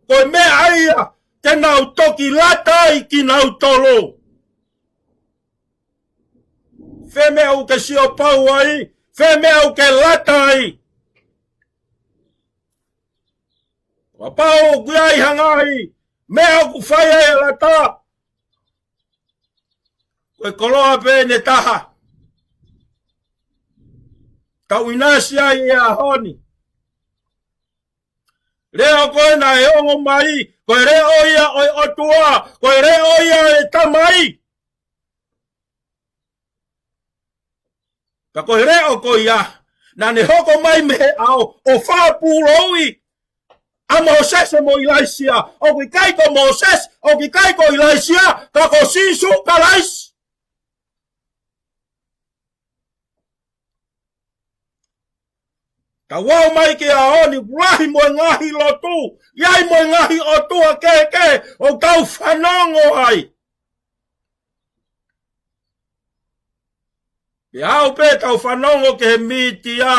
Ko e meʻa ia te nau toki lata ai kinautolu. Fē meʻa ʻoku ke sio pau ai, fē meʻa ʻoku ke lata ai. Kapau ʻoku ʻi ai ha ngaahi meʻa ʻoku fai ai e lata, ko e koloa pē ʻe taha. Tau ʻinasi ai he ʻaho ni. Leʻo ko ē naʻe ongo mai, ko e leʻo ia ʻo e ʻOtua, ko e leʻo ia ʻo e Tamai. Ka ko e leʻo ko ia, naʻa ne hoko mai mei he ʻao ʻo fakapūlouʻi ʻa Mōsese mo ʻIlaisiā. ʻOku ʻikai ko Mōsese, ʻoku ʻikai ko ʻIlaisiā, ka ko Sīsū Kalaisi. Tau aʻu mai ki he ʻaho ni, lahi mo e ngaahi lotu, ʻi ai mo e ngaahi ʻotua kehekehe ʻoku tau fanongo ai. Pea aʻu pē tau fanongo ki he mītia,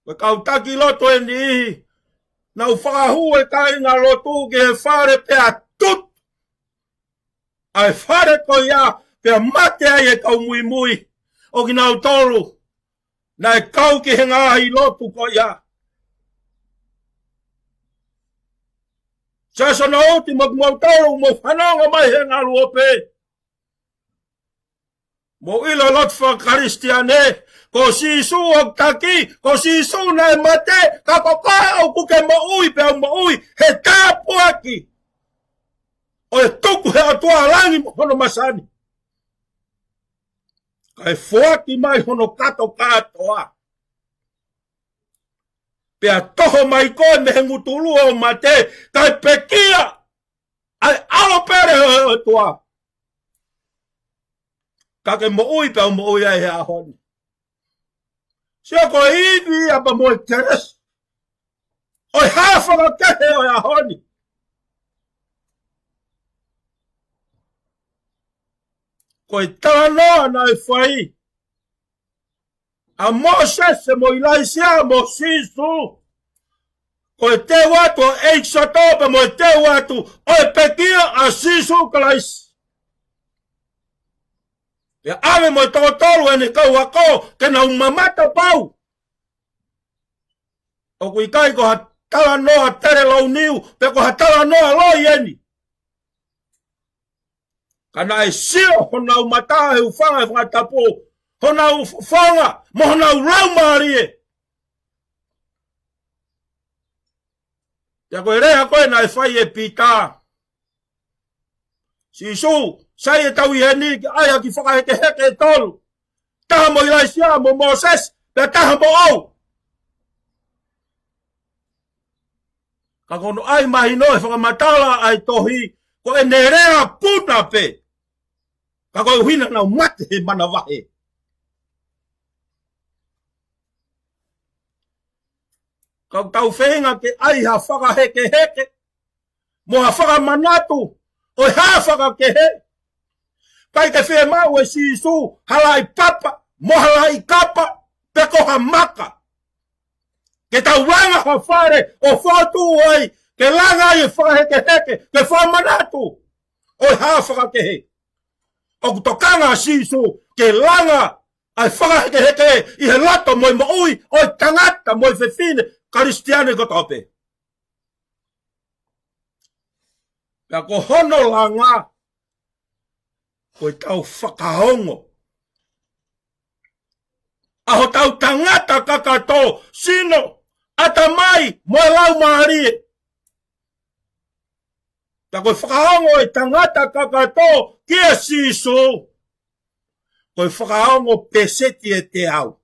ko e kau taki lotu ʻe niʻihi, nau fakahū e kāinga lotu ki he fale pea tutu ʻa e fale ko ia, pea mate ai e kau muimui ʻo kinautolu naʻe kau ki he ngaahi lotu ko ia. Sasana oti mo kimoutolu mo fanongo mai he ngaluope. Mou ʻilo lotu faka-Kalisitiane, ko Sīsū ʻoku taki, ko Sīsū naʻe mate, ka ko koe ʻoku ke moʻui pea u moʻui he tāpuaki ʻo e tuku he ʻOtua ʻa langi mo hono masani. Kae foaki mai hono kato kātoa. Pea toho mai koe mei he ngutulua ʻo mate, kae pekia ʻa e ʻAlo pele ʻo e ʻOtua. Ka ke moʻui pea u moʻui ai he ʻaho ni. Sio ko e ivi ia pea mo e kelesi ʻo e hā fakakehe ʻo e ʻaho ni. Ko e talanoa naʻe fai ʻa Mōsese mo ʻIlaisiā mo Sīsū. Ko e teu atu ʻo ʻEkisoto pea mo e teu atu ʻo e pekia ʻa Sīsū Kalaisi. Pea ʻave mo e toko tolu ʻene kau ako ke nau mamata pau. ʻOku ʻikai ko ha talanoa telelauniu, pe ko ha talanoa loi eni. Ka naʻe sio honau mata he ʻuhinga he fakatapu, honau fofonga, mo honau laumālie. Pea ko e lea ko ē naʻe fai ʻe Pita. Sīsū, sai ʻetau ʻi heni ke ʻai ha kiʻi fakahekeheke ʻe tolu. Taha mo ʻIlaisiā mo Mōsese, pea taha mo au. Ka ko hono ʻai mahino e fakamatala ʻa e tohi, ko ʻene lea puna pē. Ka ko e ʻuhinga naʻa nau mate he manavahē. Ka ʻoku tau feinga ke ʻai ha fakahekeheke mo ha fakamanatu ʻo e hā fakakehe. ʻIkai ke fiemaʻu ʻe Sīsū ha laʻi papa mo ha laʻi kapa pe ko ha maka ke tau langa ha fale ʻo fokotuʻu ai, ke langa ai e fakahekeheke, ke fakamanatu ʻo e hā fakakehe. ʻOku tokanga ʻa Sīsū ke langa ʻa e fakahekeheke ʻi he loto mo e moʻui ʻo e tangata mo e fefine Kalisitiane kotoa pē. Pea ko hono langa, ko ʻetau fakaongo ʻa hotau tangata kakato, sino, ʻatamai, mo e laumālie. Pea ko e fakaongo e tangata kakato kia Sīsū, ko e fakaongo pēseti ʻe teau.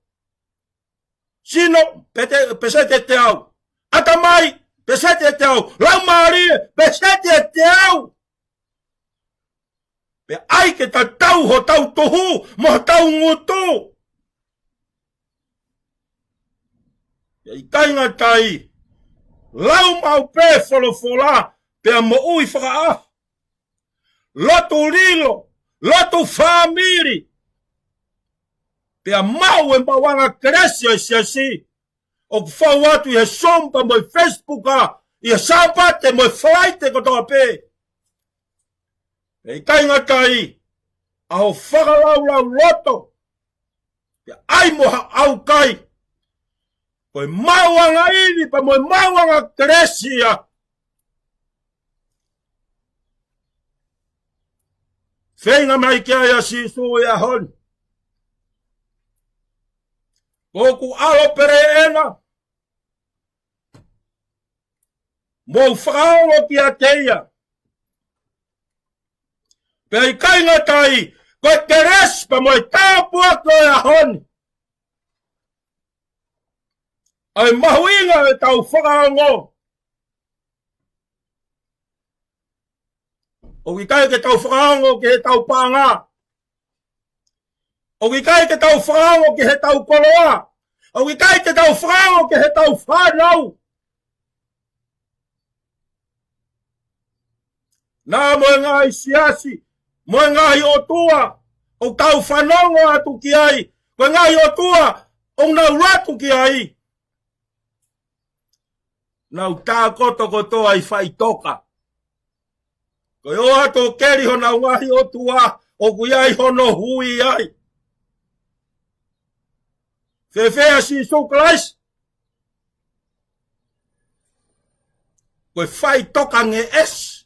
Sino, pete-, pēseti ʻe teau. ʻAtamai, pēseti ʻe teau. Laumālie, pēseti ʻe teau. Pea ʻai ke tatau hotau tuhu mo hotau ngutu. Pea ʻikai ngata ai, lau maʻu pē folofola, pea moʻui fakaʻaho. Lotu lilo, lotu fāmili. Pea maʻu e maʻuʻanga kelesi ʻo e siasi ʻoku fou atu ʻi he Zoom pea mo e Facebook, ʻi he Sāpate mo e Falaite kotoa pē. Pea ʻikai ngata ai, ʻa hoʻo fakalaulauloto, pea ʻai mo ha ʻaukai, ko e maʻuʻanga ivi pea mo e maʻuʻanga kelesi ia. Feinga mai ki ai ʻa Sīsū he ʻaho ni. Ko hoku ʻAlo pele ena, mou fakaongo kiate ia. Pea ʻikai ngata ai, ko e kelesi pea mo e tāpuaki ʻo e ʻaho ni, ʻa e mahuʻinga ʻetau fakaongo ʻOku ʻikai ke tau fakaongo ki heʻetau paʻanga. ʻOku ʻikai ke tau fakaongo ki heʻetau koloa. ʻOku ʻikai ke tau fakaongo ki heʻetau fānau. Naʻa mo e ngaahi siasi, mo e ngaahi ʻotua ʻoku tau fanongo atu ki ai, ko e ngaahi ʻotua ʻoku nau lotu ki ai, nau tākoto kotoa ʻi faʻitoka. Ko e ʻoatu ʻo keli honau ngaahi ʻotua ʻoku ʻi ai hono hui ai. Fēfē ʻa Sīsū Kalaisi? Ko e faʻitoka ngeʻesi.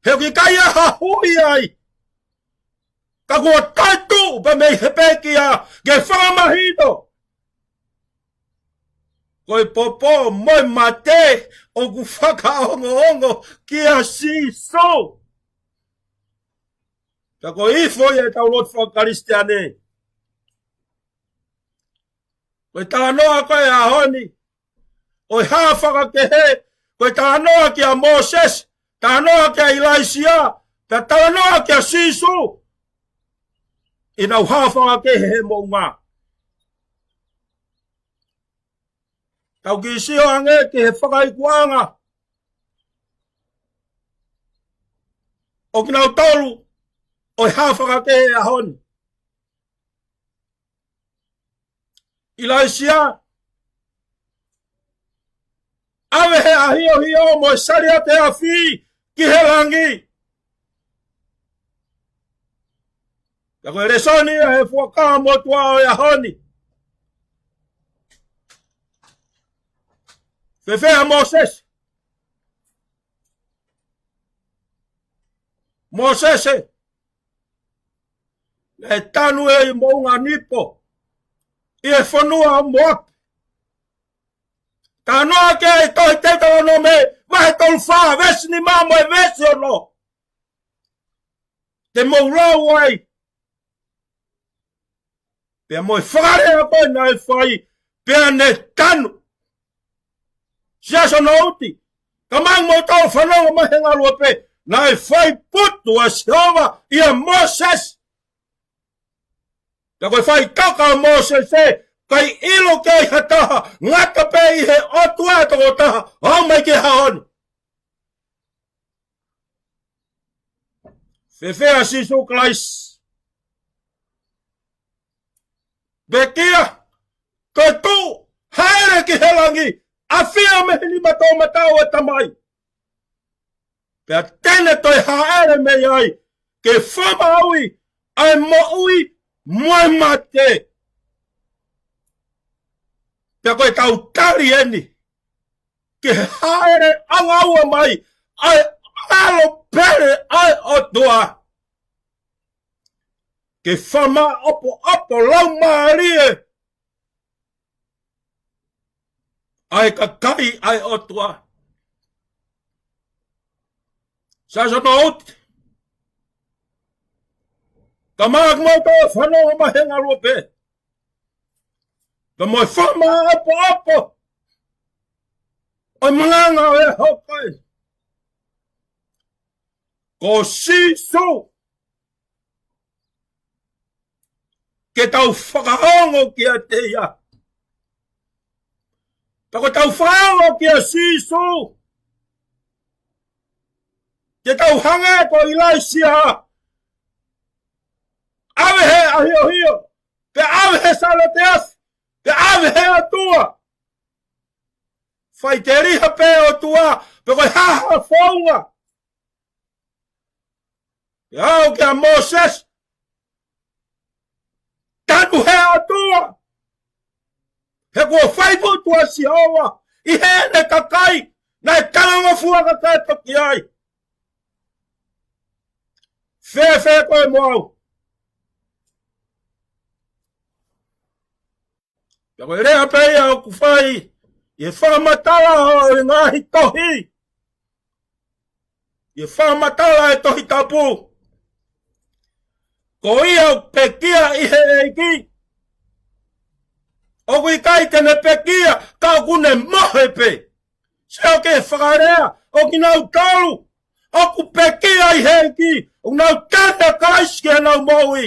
He ʻoku ʻikai ha hui ai. Ka kuo toetuʻu pē mei he pekia ke fakamahino ko e popo mo e mate ʻoku fakaongoongo kia Sīsū. Ka ko e ifo ia ʻetau lotu fakakalisitiane. Ko e talanoa ko e ʻaho ni ʻo e hā fakakehe, ko e talanoa kia Mōsese, talanoa kia ʻIlaisiā, pea talanoa kia Sīsū, ʻi heʻenau hā fakakehe he moʻunga. Tau kiʻi sio ange ki he fakaikuʻanga ʻo kinautolu ʻo e hā fakakehe he ʻaho ni. ʻIlaisiā, ʻave he ʻahiohio mo e saliate afi ki he langi. Ka ko e lēsoni ia he Fuakava Motuʻa ʻo e ʻaho ni. Fēfē ʻa Mōsese? Mōsese, naʻe tanu ʻi moʻunga Nipo, ʻi he fonua ʻo Moape. Talanoa ki ai e tohi Teutalonome, vahe tolu fā, veesi nima mo e veesi ono. Te mou lau ai. Pea mo e fakalea ko ē naʻe fai, pea ne tanu. Siasi ʻo Nouti, ka mou tau fanongo mai he ngaluope, naʻe fai putu ʻa Sihova ʻia Mōsese. Pea ko e faʻitoka ʻo Mōsese, ʻikai ʻilo ki ai ha taha, ngata pē ʻi he ʻOtua ʻe toko taha, ʻo aʻu mai ki he ʻaho ni. Fēfē ʻa Sīsū Kalaisi? Pekia, toetuʻu, hāʻele ki he langi, ʻafio mei he nima toʻomataʻu ʻo e Tamai. Pea te ne toe hāʻele mei ai, ke fakamaauʻi ʻa e moʻui mo e mate. Pea ko ʻetau tali eni, ke hāʻele ʻangaua mai ʻa e ʻAlo pele ʻa e ʻOtua, ke fakamāʻopoʻopo laumālie ʻa e kakai ʻa e ʻOtua. Siasi ʻo Nouti, ka mou tau fanongo mai he ngaluope, ka mo e fakamāʻopoʻopo ʻo e malanga ʻo e ʻaho ko eni, ko Sīsū, ke tau fakaongo kiate ia. Pea ko ʻetau fakaongo kia Sīsū, ke tau hangē ko ʻIlaisiā, ʻave he ʻahiohio, pea ʻave he sālote afi, pea ʻave he ʻOtua. Faʻiteliha pē ʻOtua, pe ko e hā ha founga. Pea aʻu kia Mōsese, tanu he ʻOtua. He kuo fai putu ʻa Sihova ʻi heʻene kakai, naʻe talangofua kakai toki ai. Fēfē koe mo au? Pea ko e lea pē ia ʻoku fai ʻi he fakamatala ʻo e ngaahi tohi, ʻi he fakamatala ʻa e Tohi Tapu. Ko ia ʻoku pekia ʻi he ʻEiki, ʻoku ʻikai te ne pekia, ka ʻoku ne mohe pē. Sio ki he fakalea ʻo kinautolu ʻoku pekia ʻi he ʻEiki, ʻoku nau tali ʻa Kalaisi ki heʻenau moʻui.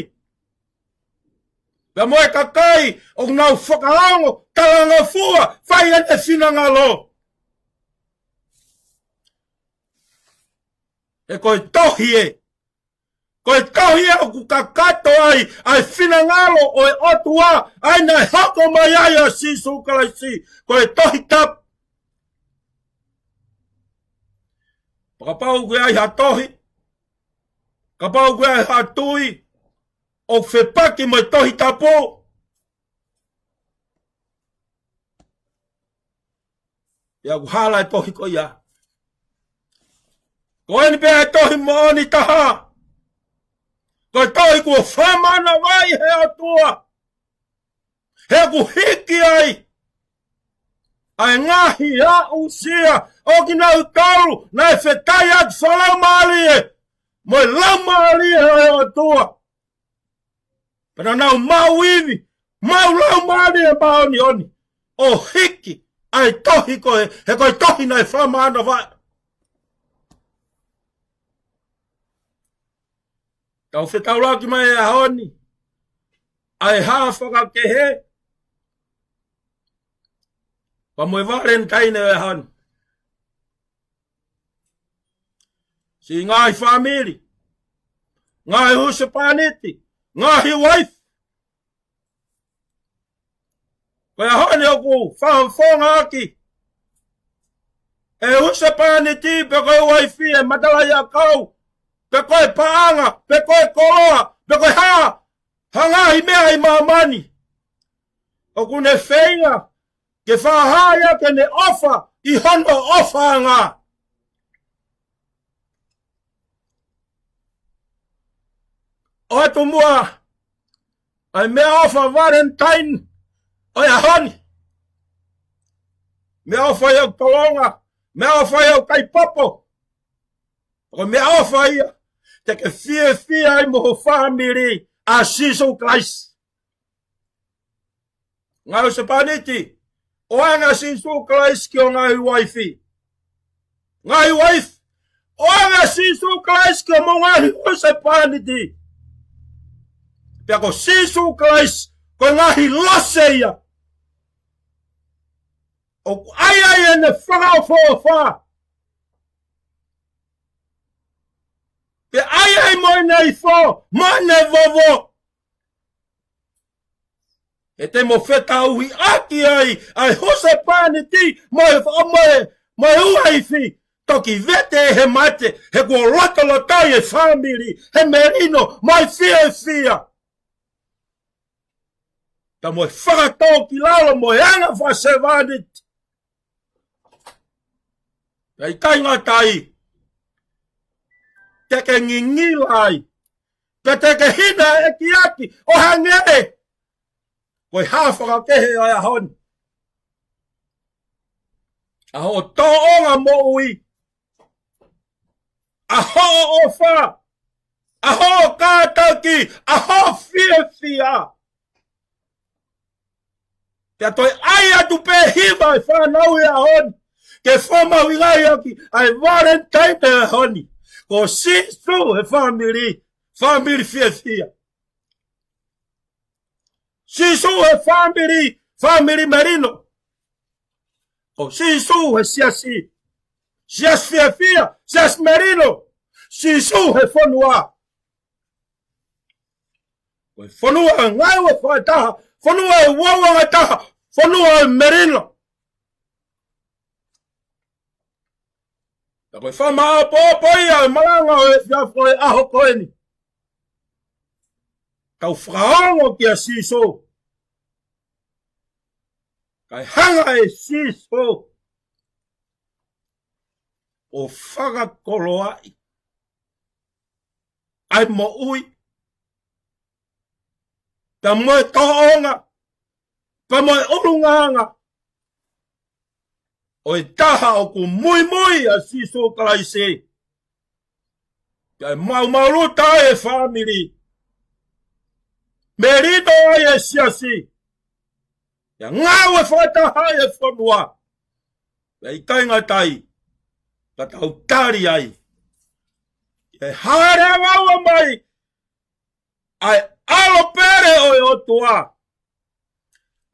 Pea mo e kakai ʻoku nau fakaongo, talangofua, fai ʻene finangalo. He ko e tohi ē. Ko e tohi ē ʻoku kakato ai ʻa e finangalo ʻo e ʻOtua, ʻa ia naʻe hoko mai ai ʻa Sīsū Kalaisi. Ko e Tohi Tapu. Kapau ʻoku ʻi ai ha tohi, kapau ʻoku ʻi ai ha tui ʻoku fepaki mo e Tohi Tapu, ʻoku hala e tohi ko ia. Ko eni pē ʻa e tohi moʻoni taha. Ko e tohi kuo fakamanavai ʻe he ʻOtua. He ʻoku hiki ai ʻa e ngaahi aʻusia ʻo kinautolu naʻe fetaiaki fakalaumālie mo e Laumālie ʻo e ʻOtua. Pea naʻa nau maʻu ivi, maʻu Laumālie Māʻoniʻoni ʻo hiki ʻa e tohi ko ē, he ko e tohi naʻe fakamanavai. Tau fetaulaki mai he ʻaho ni ʻa e hā fakakehe pea mo e Valentine he ʻaho ni. Siʻi ngaahi fāmili, ngaahi husepāniti, ngaahi uaifi. Ko e ʻaho ni ʻoku fakafofongaʻaki ʻe he husepāniti pe ko e uaifi ʻa e matalaʻiʻakau, pe ko e paʻanga, pe ko e koloa, pe ko e hā, ha ngaahi meʻa ʻi māmani. ʻOku ne feinga ke fakahā ia ke ne ʻofa ʻi hono ʻofaʻanga. ʻOatu muʻa ʻa e meʻaʻofa Valentine ʻo e ʻaho ni. Meʻaʻofa ia ʻoku tolonga, meʻaʻofa ia ʻoku kai popo. Ko e meʻaʻofa ia te ke fiefia ai mo ho fāmili ʻa Sīsū Kalaisi. Ngaahi husepāniti, ʻoange ʻa Sīsū Kalaisi ki ho ngaahi uaifi. Ngaahi uaifi, ʻoange ʻa Sīsū Kalaisi ki hoʻomo ngaahi husepāniti. Pea ko Sīsū Kalaisi, ko e ngaahi lose ia ʻoku ʻai ai ʻene fakaʻofoʻofa. Pea ʻai ai mo ʻene ifo, mo ʻene vovo. He te mo fetauhiʻaki ai ʻa e husepāniti mo e, mo e, mo e uaifi, toki vete ʻe he mate, he kuo lotoloto ʻa e fāmili he melino mo e fiefia. Pea mo e fakatōkilalo mo e anga fakasevāniti. Pea ʻikai ngata ai, te ke ngingila ai, pea te ke hina ʻekiʻaki ʻo hangē ko e hā fakakehe ʻo e ʻaho ni. ʻA hoʻo tōʻonga moʻui, ʻa hoʻo ʻofa, ʻa hoʻo kātaki, ʻa hoʻo fiefia. Pea toe ʻai atu pē hiva e fānau he ʻaho ni ke fakamahuʻingaʻi ʻaki ʻa e Valentine he ʻaho ni. Ko Sīsū he fāmili, fāmili fiefia. Sīsū he fāmili, fāmili melino. Ko Sīsū he siasi, siasi fiefia, siasi melino. Sīsū he fonua. Ko e fonua ngāue fakataha, fonua ʻoku ʻuangatā, fonua ʻoku melino. Pea ko e fakamāʻopoʻopo ia ʻo e malanga ʻo e efiafi ʻo e ʻaho ko eni. Tau fakaongo kia Sīsū. Kae hanga ʻe Sīsū ʻo fakakoloaʻi ʻa e moʻui, pea mo e tōʻonga, pea mo e ʻulungaanga ʻo e taha ʻoku muimui ʻa Sīsū Kalaisi. Pea maumauʻi ʻa e fāmili, melino ai e siasi, pea ngāue fakataha ai e fonua. Pea ʻikai ngata ai, ka tau tali ai ʻE hāʻele angaua mai ʻa e ʻAlo pele ʻo e ʻOtua.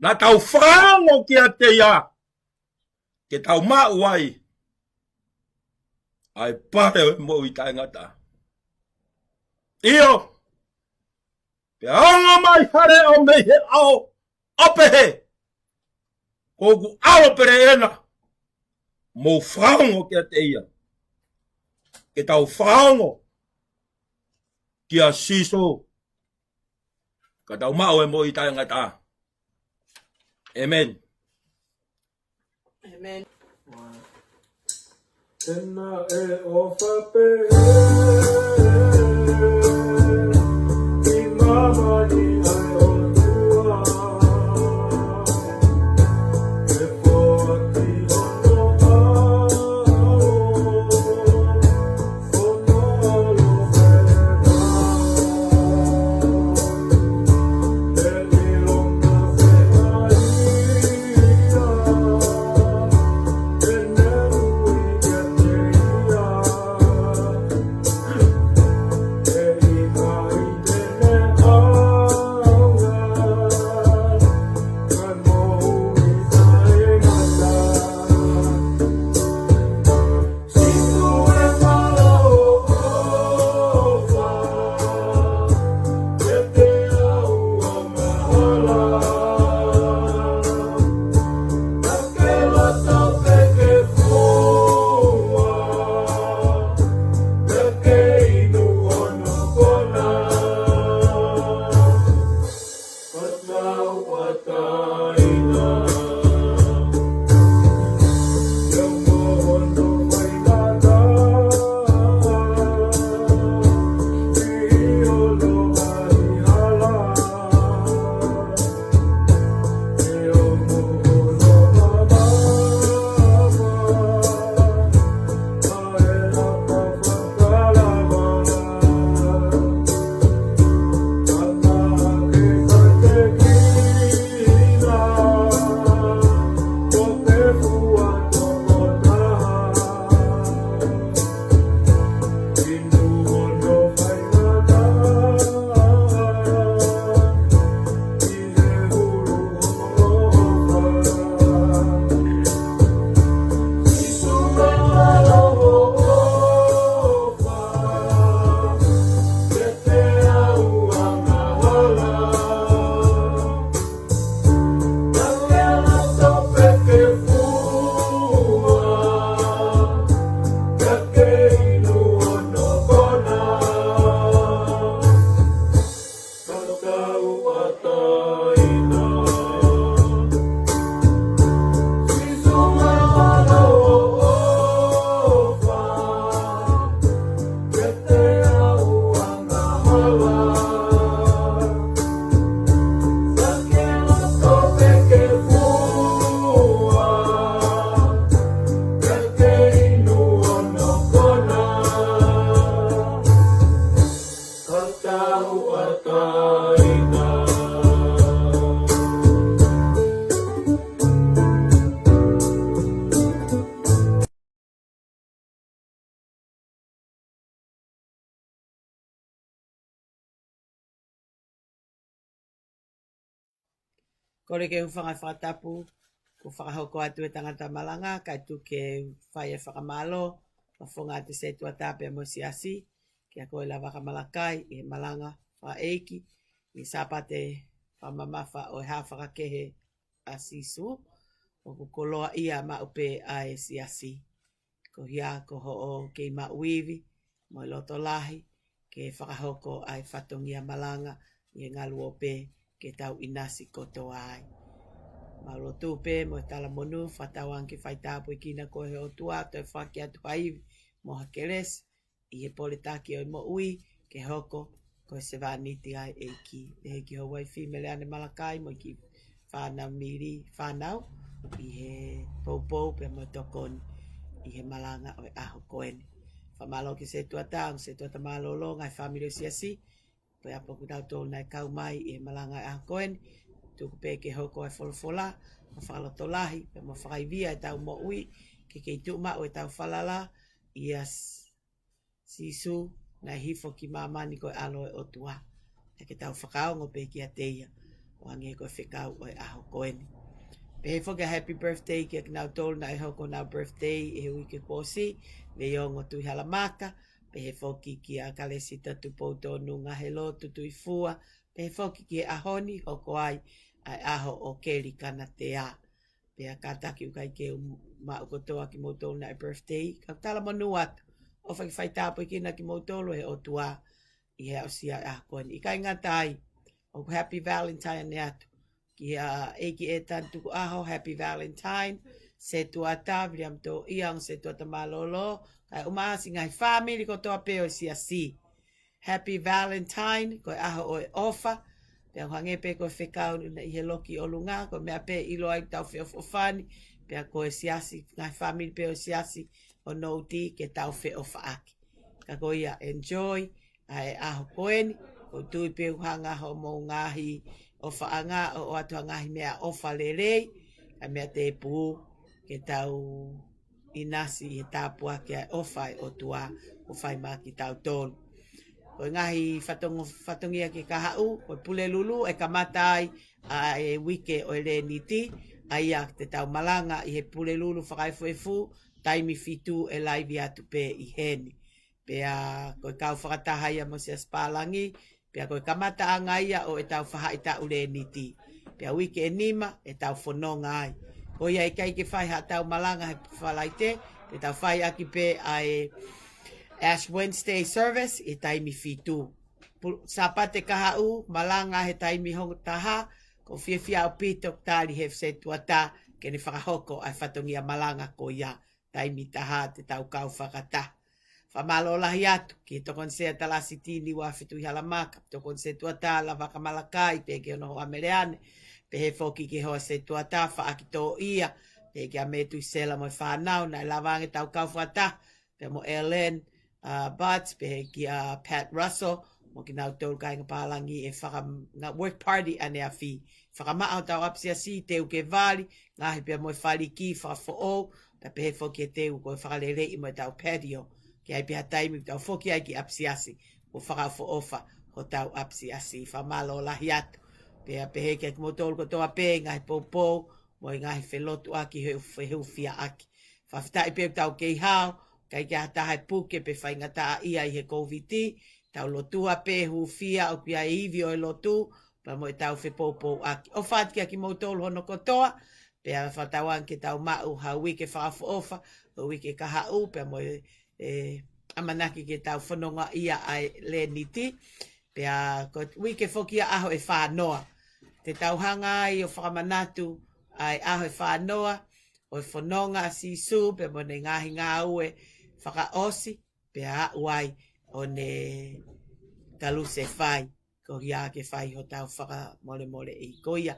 Naʻa tau fakaongo kiate ia, ke tau maʻu ai ʻa e pale ʻo e moʻui taʻengata. ʻIo, pea ongo mai ha leʻo mei he ʻao, ʻo pehē, Ko hoku ʻAlo pele ena, mou fakaongo kiate ia. Ke tau fakaongo kia Sīsū, ka tau maʻu e moʻui taʻengata. ʻĒmeni. ʻĒmeni. Ena e o fape i mamani ai o tua. E poati o no a o Kole ke u hūfanga he fakatapu, kuo fakahoko atu e tangata malanga, kae tuku ke u fai e fakamālō, fakafofonga atu e setuata pea mo e siasi, ke akoʻi lava ʻa Malakai ʻi he malanga fakaʻeiki, ʻi he Sāpate fakamamafa ʻo e hā fakakehe ʻa Sīsū, ʻoku koloaʻia maʻu pē ʻa e siasi. Ko ia ko hoʻo kei maʻu ivi mo e loto lahi ke fakahoko ʻa e fatongia malanga ʻi he ngaluope ke tau ʻinasi kotoa ai. Mau lotu pē mo e talamonū, fakatauange ke faitāpuekina koe ʻe he ʻOtua, toe foaki atu ha ivi mo ha kelesi ʻi he pole taki ʻo e moʻui ke hoko ko e sevāniti ʻa e ʻEiki. Pehē ki ho uaifi Meleane Malakai mo e kiʻi fānau Mili fānau ʻi he poupou pea mo e tokoni ʻi he malanga ʻo e ʻaho ko eni. Fakamālō ki he setuata, ʻa e setuata mālōlō, ngaahi fāmili ʻo e siasi, pea mo kitautolu naʻe kau mai ʻi he malanga ʻo e ʻaho ko eni. Tuku pē ke hoko ʻa e folofola mo fakalotolahi pea mo fakaivia ʻetau moʻui, ke kei tuʻu maʻu ʻetau falala ʻia S-, Sīsū, naʻe hifo ki māmani ko e ʻAlo ʻo e ʻOtua. Pea ke tau fakaongo pē kiate ia, ʻo hangē ko e fekau ʻo e ʻaho ko eni. Pehē foki ʻa e happy birthday kia kinautolu naʻe hoko honau birthday ʻi he uike kuo ʻosi, Leiongo Tuʻihalamaka, pehē foki kia Kalesita Tupoutonunga Helotu Tuʻifua, pehē foki ki he ʻaho ni hoko ai ʻa e ʻaho ʻo Keli Kanatea. Pea kātaki ʻoku ʻikai ke u maʻu kotoa kimoutolu naʻe birthday, ka u talamonū atu. ʻOfa ke fai tāpuekina kimoutolu ʻe he ʻOtua ʻi he aʻusia ʻa e ʻaho ko eni. ʻIkai ngata ai, ʻoku happy Valentine atu ki he ʻEiki ʻEtani Tukuʻaho, happy Valentine, Setuata, Viliami Toʻia, Setuata Mālōlō, kae ʻumaʻā siʻi ngaahi fāmili kotoa pē ʻo e siasi. Happy Valentine, ko e ʻaho ʻo e ʻofa. Pea ʻoku hangē pē ko e fekau naʻe ʻi he loki ʻolunga, ko e meʻa pē ʻiloa ai ʻetau feʻofoʻofani, pea ko e siasi, ngaahi fāmili pē ʻo e siasi ʻo Nouti ke tau feʻofaʻaki. Ka ko ia, enjoy ʻa e ʻaho ko eni, ʻoku ou tui pē ʻoku hanga hoʻomou ngaahi ʻofaʻanga ʻo ʻoatu ha ngaahi meʻaʻofa lelei, ʻa e meʻa tēpū ke tau ʻinasi ʻi he tāpuaki ʻa e ʻofa ʻa e ʻOtua ʻoku fai maʻa kitautolu. Ko e ngaahi fatongo-, fatongia ki he kahaʻu, ko e Pulelulu ʻe kamata ai ʻa e uike ʻo e Leniti, ʻa ia te tau malanga ʻi he Pulelulu fakaefuefu, taimi fitu ʻe laivi atu pē ʻi heni. Pea ko e kau fakataha ia mo Siasi Pālangi, pea ko e kamataʻanga ia ʻo ʻetau fahaʻitaʻu Leniti. Pea uike ʻe nima ʻetau fononga ai. Ko ia ʻikai ke fai haʻatau malanga he Falaite, te tau fai ʻaki pē ʻa e Ash Wednesday service ʻi he taimi fitu. Pu-, Sāpate kahaʻu, malanga he taimi hongofulu mā taha, ʻoku ou fiefia ʻaupito ʻoku tali ʻe he Setuata ke ne fakahoko ʻa e fatongia malanga ko ia, taimi taha te tau kau fakataha. Fakamālō lahi atu ki he Tokoni Sea Talasi Tini Uafi Tuʻihalamaka, Tokoni Setuata Lavaka Malakai, pehē ki hono hoa Meleane, pehē foki ki he hoa Setuata Faʻaki Toʻia, pehē kia Metuisela mo e fānau, naʻe lava ange ʻetau kau fakataha, pea mo Ellen, uh, Butts, pehē kia Pat Russell, mo kinautolu kāinga Pālangi ʻe faka-, ngaahi work party ʻaneafi. Fakamaʻa hotau ʻapisiasi, teu ke vali, ngaohi pea mo e faliki fakafoʻou, pea pehē foki e teu ko e fakaleleiʻi mo ʻetau patio. Ke ʻi ai pē ha taimi ʻoku tau foki ai ki ʻapisiasi, ʻo fakaʻofoʻofa hotau ʻapisiasi. Fakamālō lahi atu. Pea pehē kia kimoutolu kotoa pē, ngaahi poupou, mo e ngaahi felotuʻaki he fehufiaʻaki. Fakafetaʻi pē ʻoku tau kei hao, ʻikai ke ʻi ai ha taha ʻe puke pe faingataʻaʻia ʻi he Kōviti, tau lotua pē hūfia ʻoku ʻi ai e ivi ʻo e lotu, pea mo ʻetau fepoupouʻaki. ʻOfa atu kia kimoutolu hono kotoa, pea fakatauange ke tau maʻu ha uike fakaʻofoʻofa, ʻo e uike kahaʻu, pea mo e, e, ʻamanaki ke tau fononga ia ʻa e Leniti, pea ko e uike foki ia ʻaho ʻe fānoa. Te tau hanga ai ʻo fakamanatu ʻa e ʻaho ʻe fānoa, ʻo e fononga ʻa Sīsū, pea mo ʻene ngaahi ngāue fakaʻosi, pea aʻu ai ʻo ne kalusefai, ko ia ke fai hotau fakamolemoleʻi. Ko ia,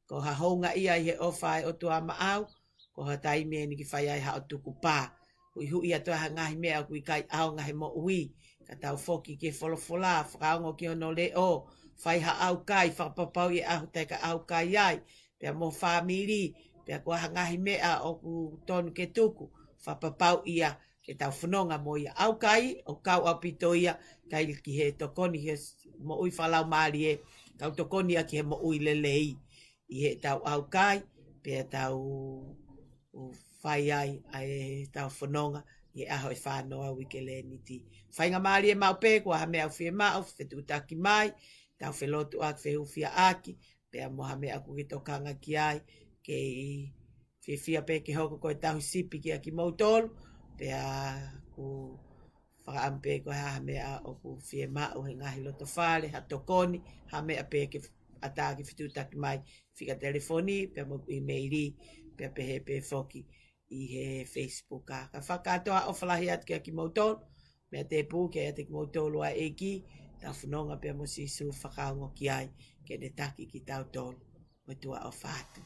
ko ha houngaʻia ʻi he ʻofa ʻa e ʻOtua maʻau, ko ha taimi eni ke fai ai haʻo tukupā. Huʻihuʻi atu ai ha ngaahi meʻa ʻoku ʻikai ʻaonga he moʻui, ka tau foki ki he folofola, fakaongo ki hono leʻo, fai ha ʻaukai, fakapapauʻi e ʻaho te ke ʻaukai ai, pea mo e fāmili, pea ko ha ngaahi meʻa ʻoku tonu ke tuku, fakapapauʻi ia ke tau fononga mo ia. ʻAukai, ʻoku kau ʻaupito ia, ʻikai ki he tokoni ki he moʻui fakalaumālie, ka ʻoku tokoni ia ki he moʻui lelei. ʻI heʻetau ʻaukai, pea tau fai ai ʻa ʻetau fononga ʻi he ʻaho ʻe fānoa uike Leniti. Faingamālie maʻu pē, ko ha meʻa ʻoku fiemaʻu, fetuʻutaki mai, tau felotuʻaki, fehufiaʻaki, pea mo ha meʻa ʻoku ke tokanga ki ai, kei fiefia pē ke hoko ko e tauhi sipi kia kimoutolu, pea ʻoku fakaʻamu pē ko e hā ha meʻa ʻoku fiemaʻu he ngaahi loto fale, ha tokoni, ha meʻa pē ke ʻatā ke fetuʻutaki mai, fika telefoni, pea mo e ʻīmeili, pea pehē pē foki ʻi he Facebook. Ka fakakātoa ʻofa lahi atu kia kimoutolu, meʻa tēpū ke ʻiate kimoutolu ʻa e ʻEiki, tau fononga pea mo Sīsū, fakaongo ki ai, ke ne taki kitautolu. Mo e tuʻa ʻofa atu.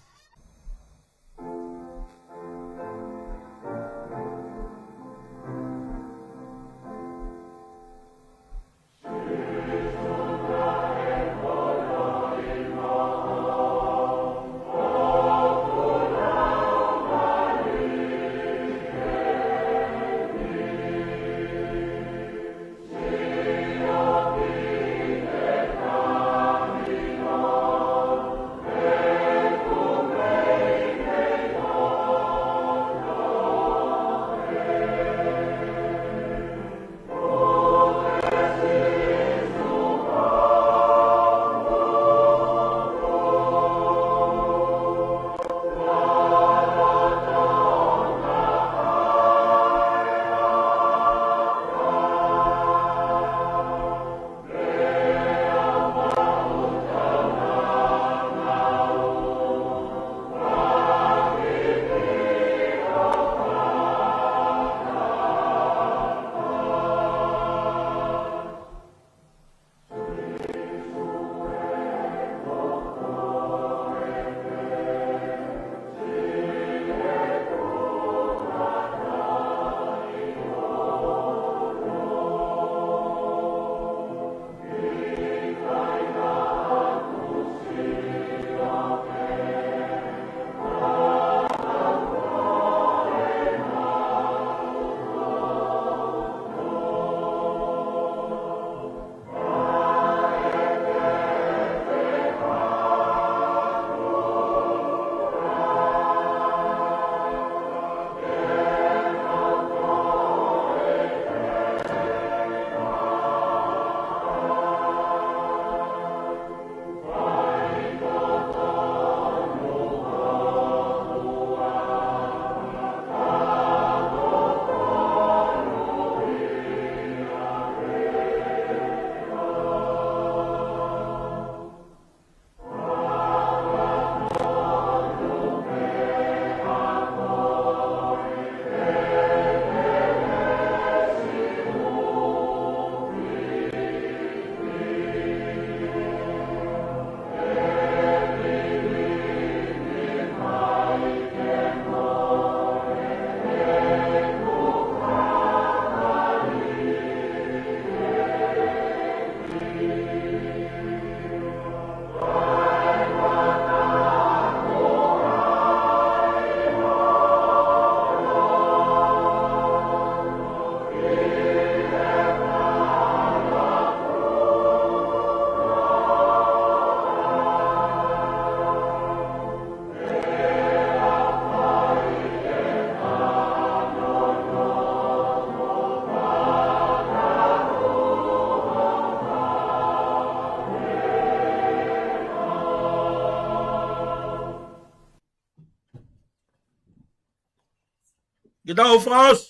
Ke tau fakaʻosi.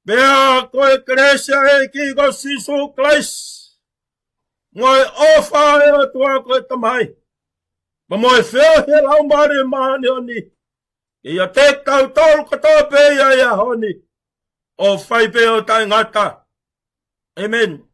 Pea ko e kelesi ʻa e ʻEiki ko Sīsū Kalaisi, mo e ʻofa ʻa e ʻOtua ko e Tamai, pea mo e feohi ʻa e Laumālie Māʻoniʻoni, ke ʻiate kitautolu kotoa pē ʻi he ʻaho ni, ʻo fai pē ʻo taʻengata. ʻĒmeni.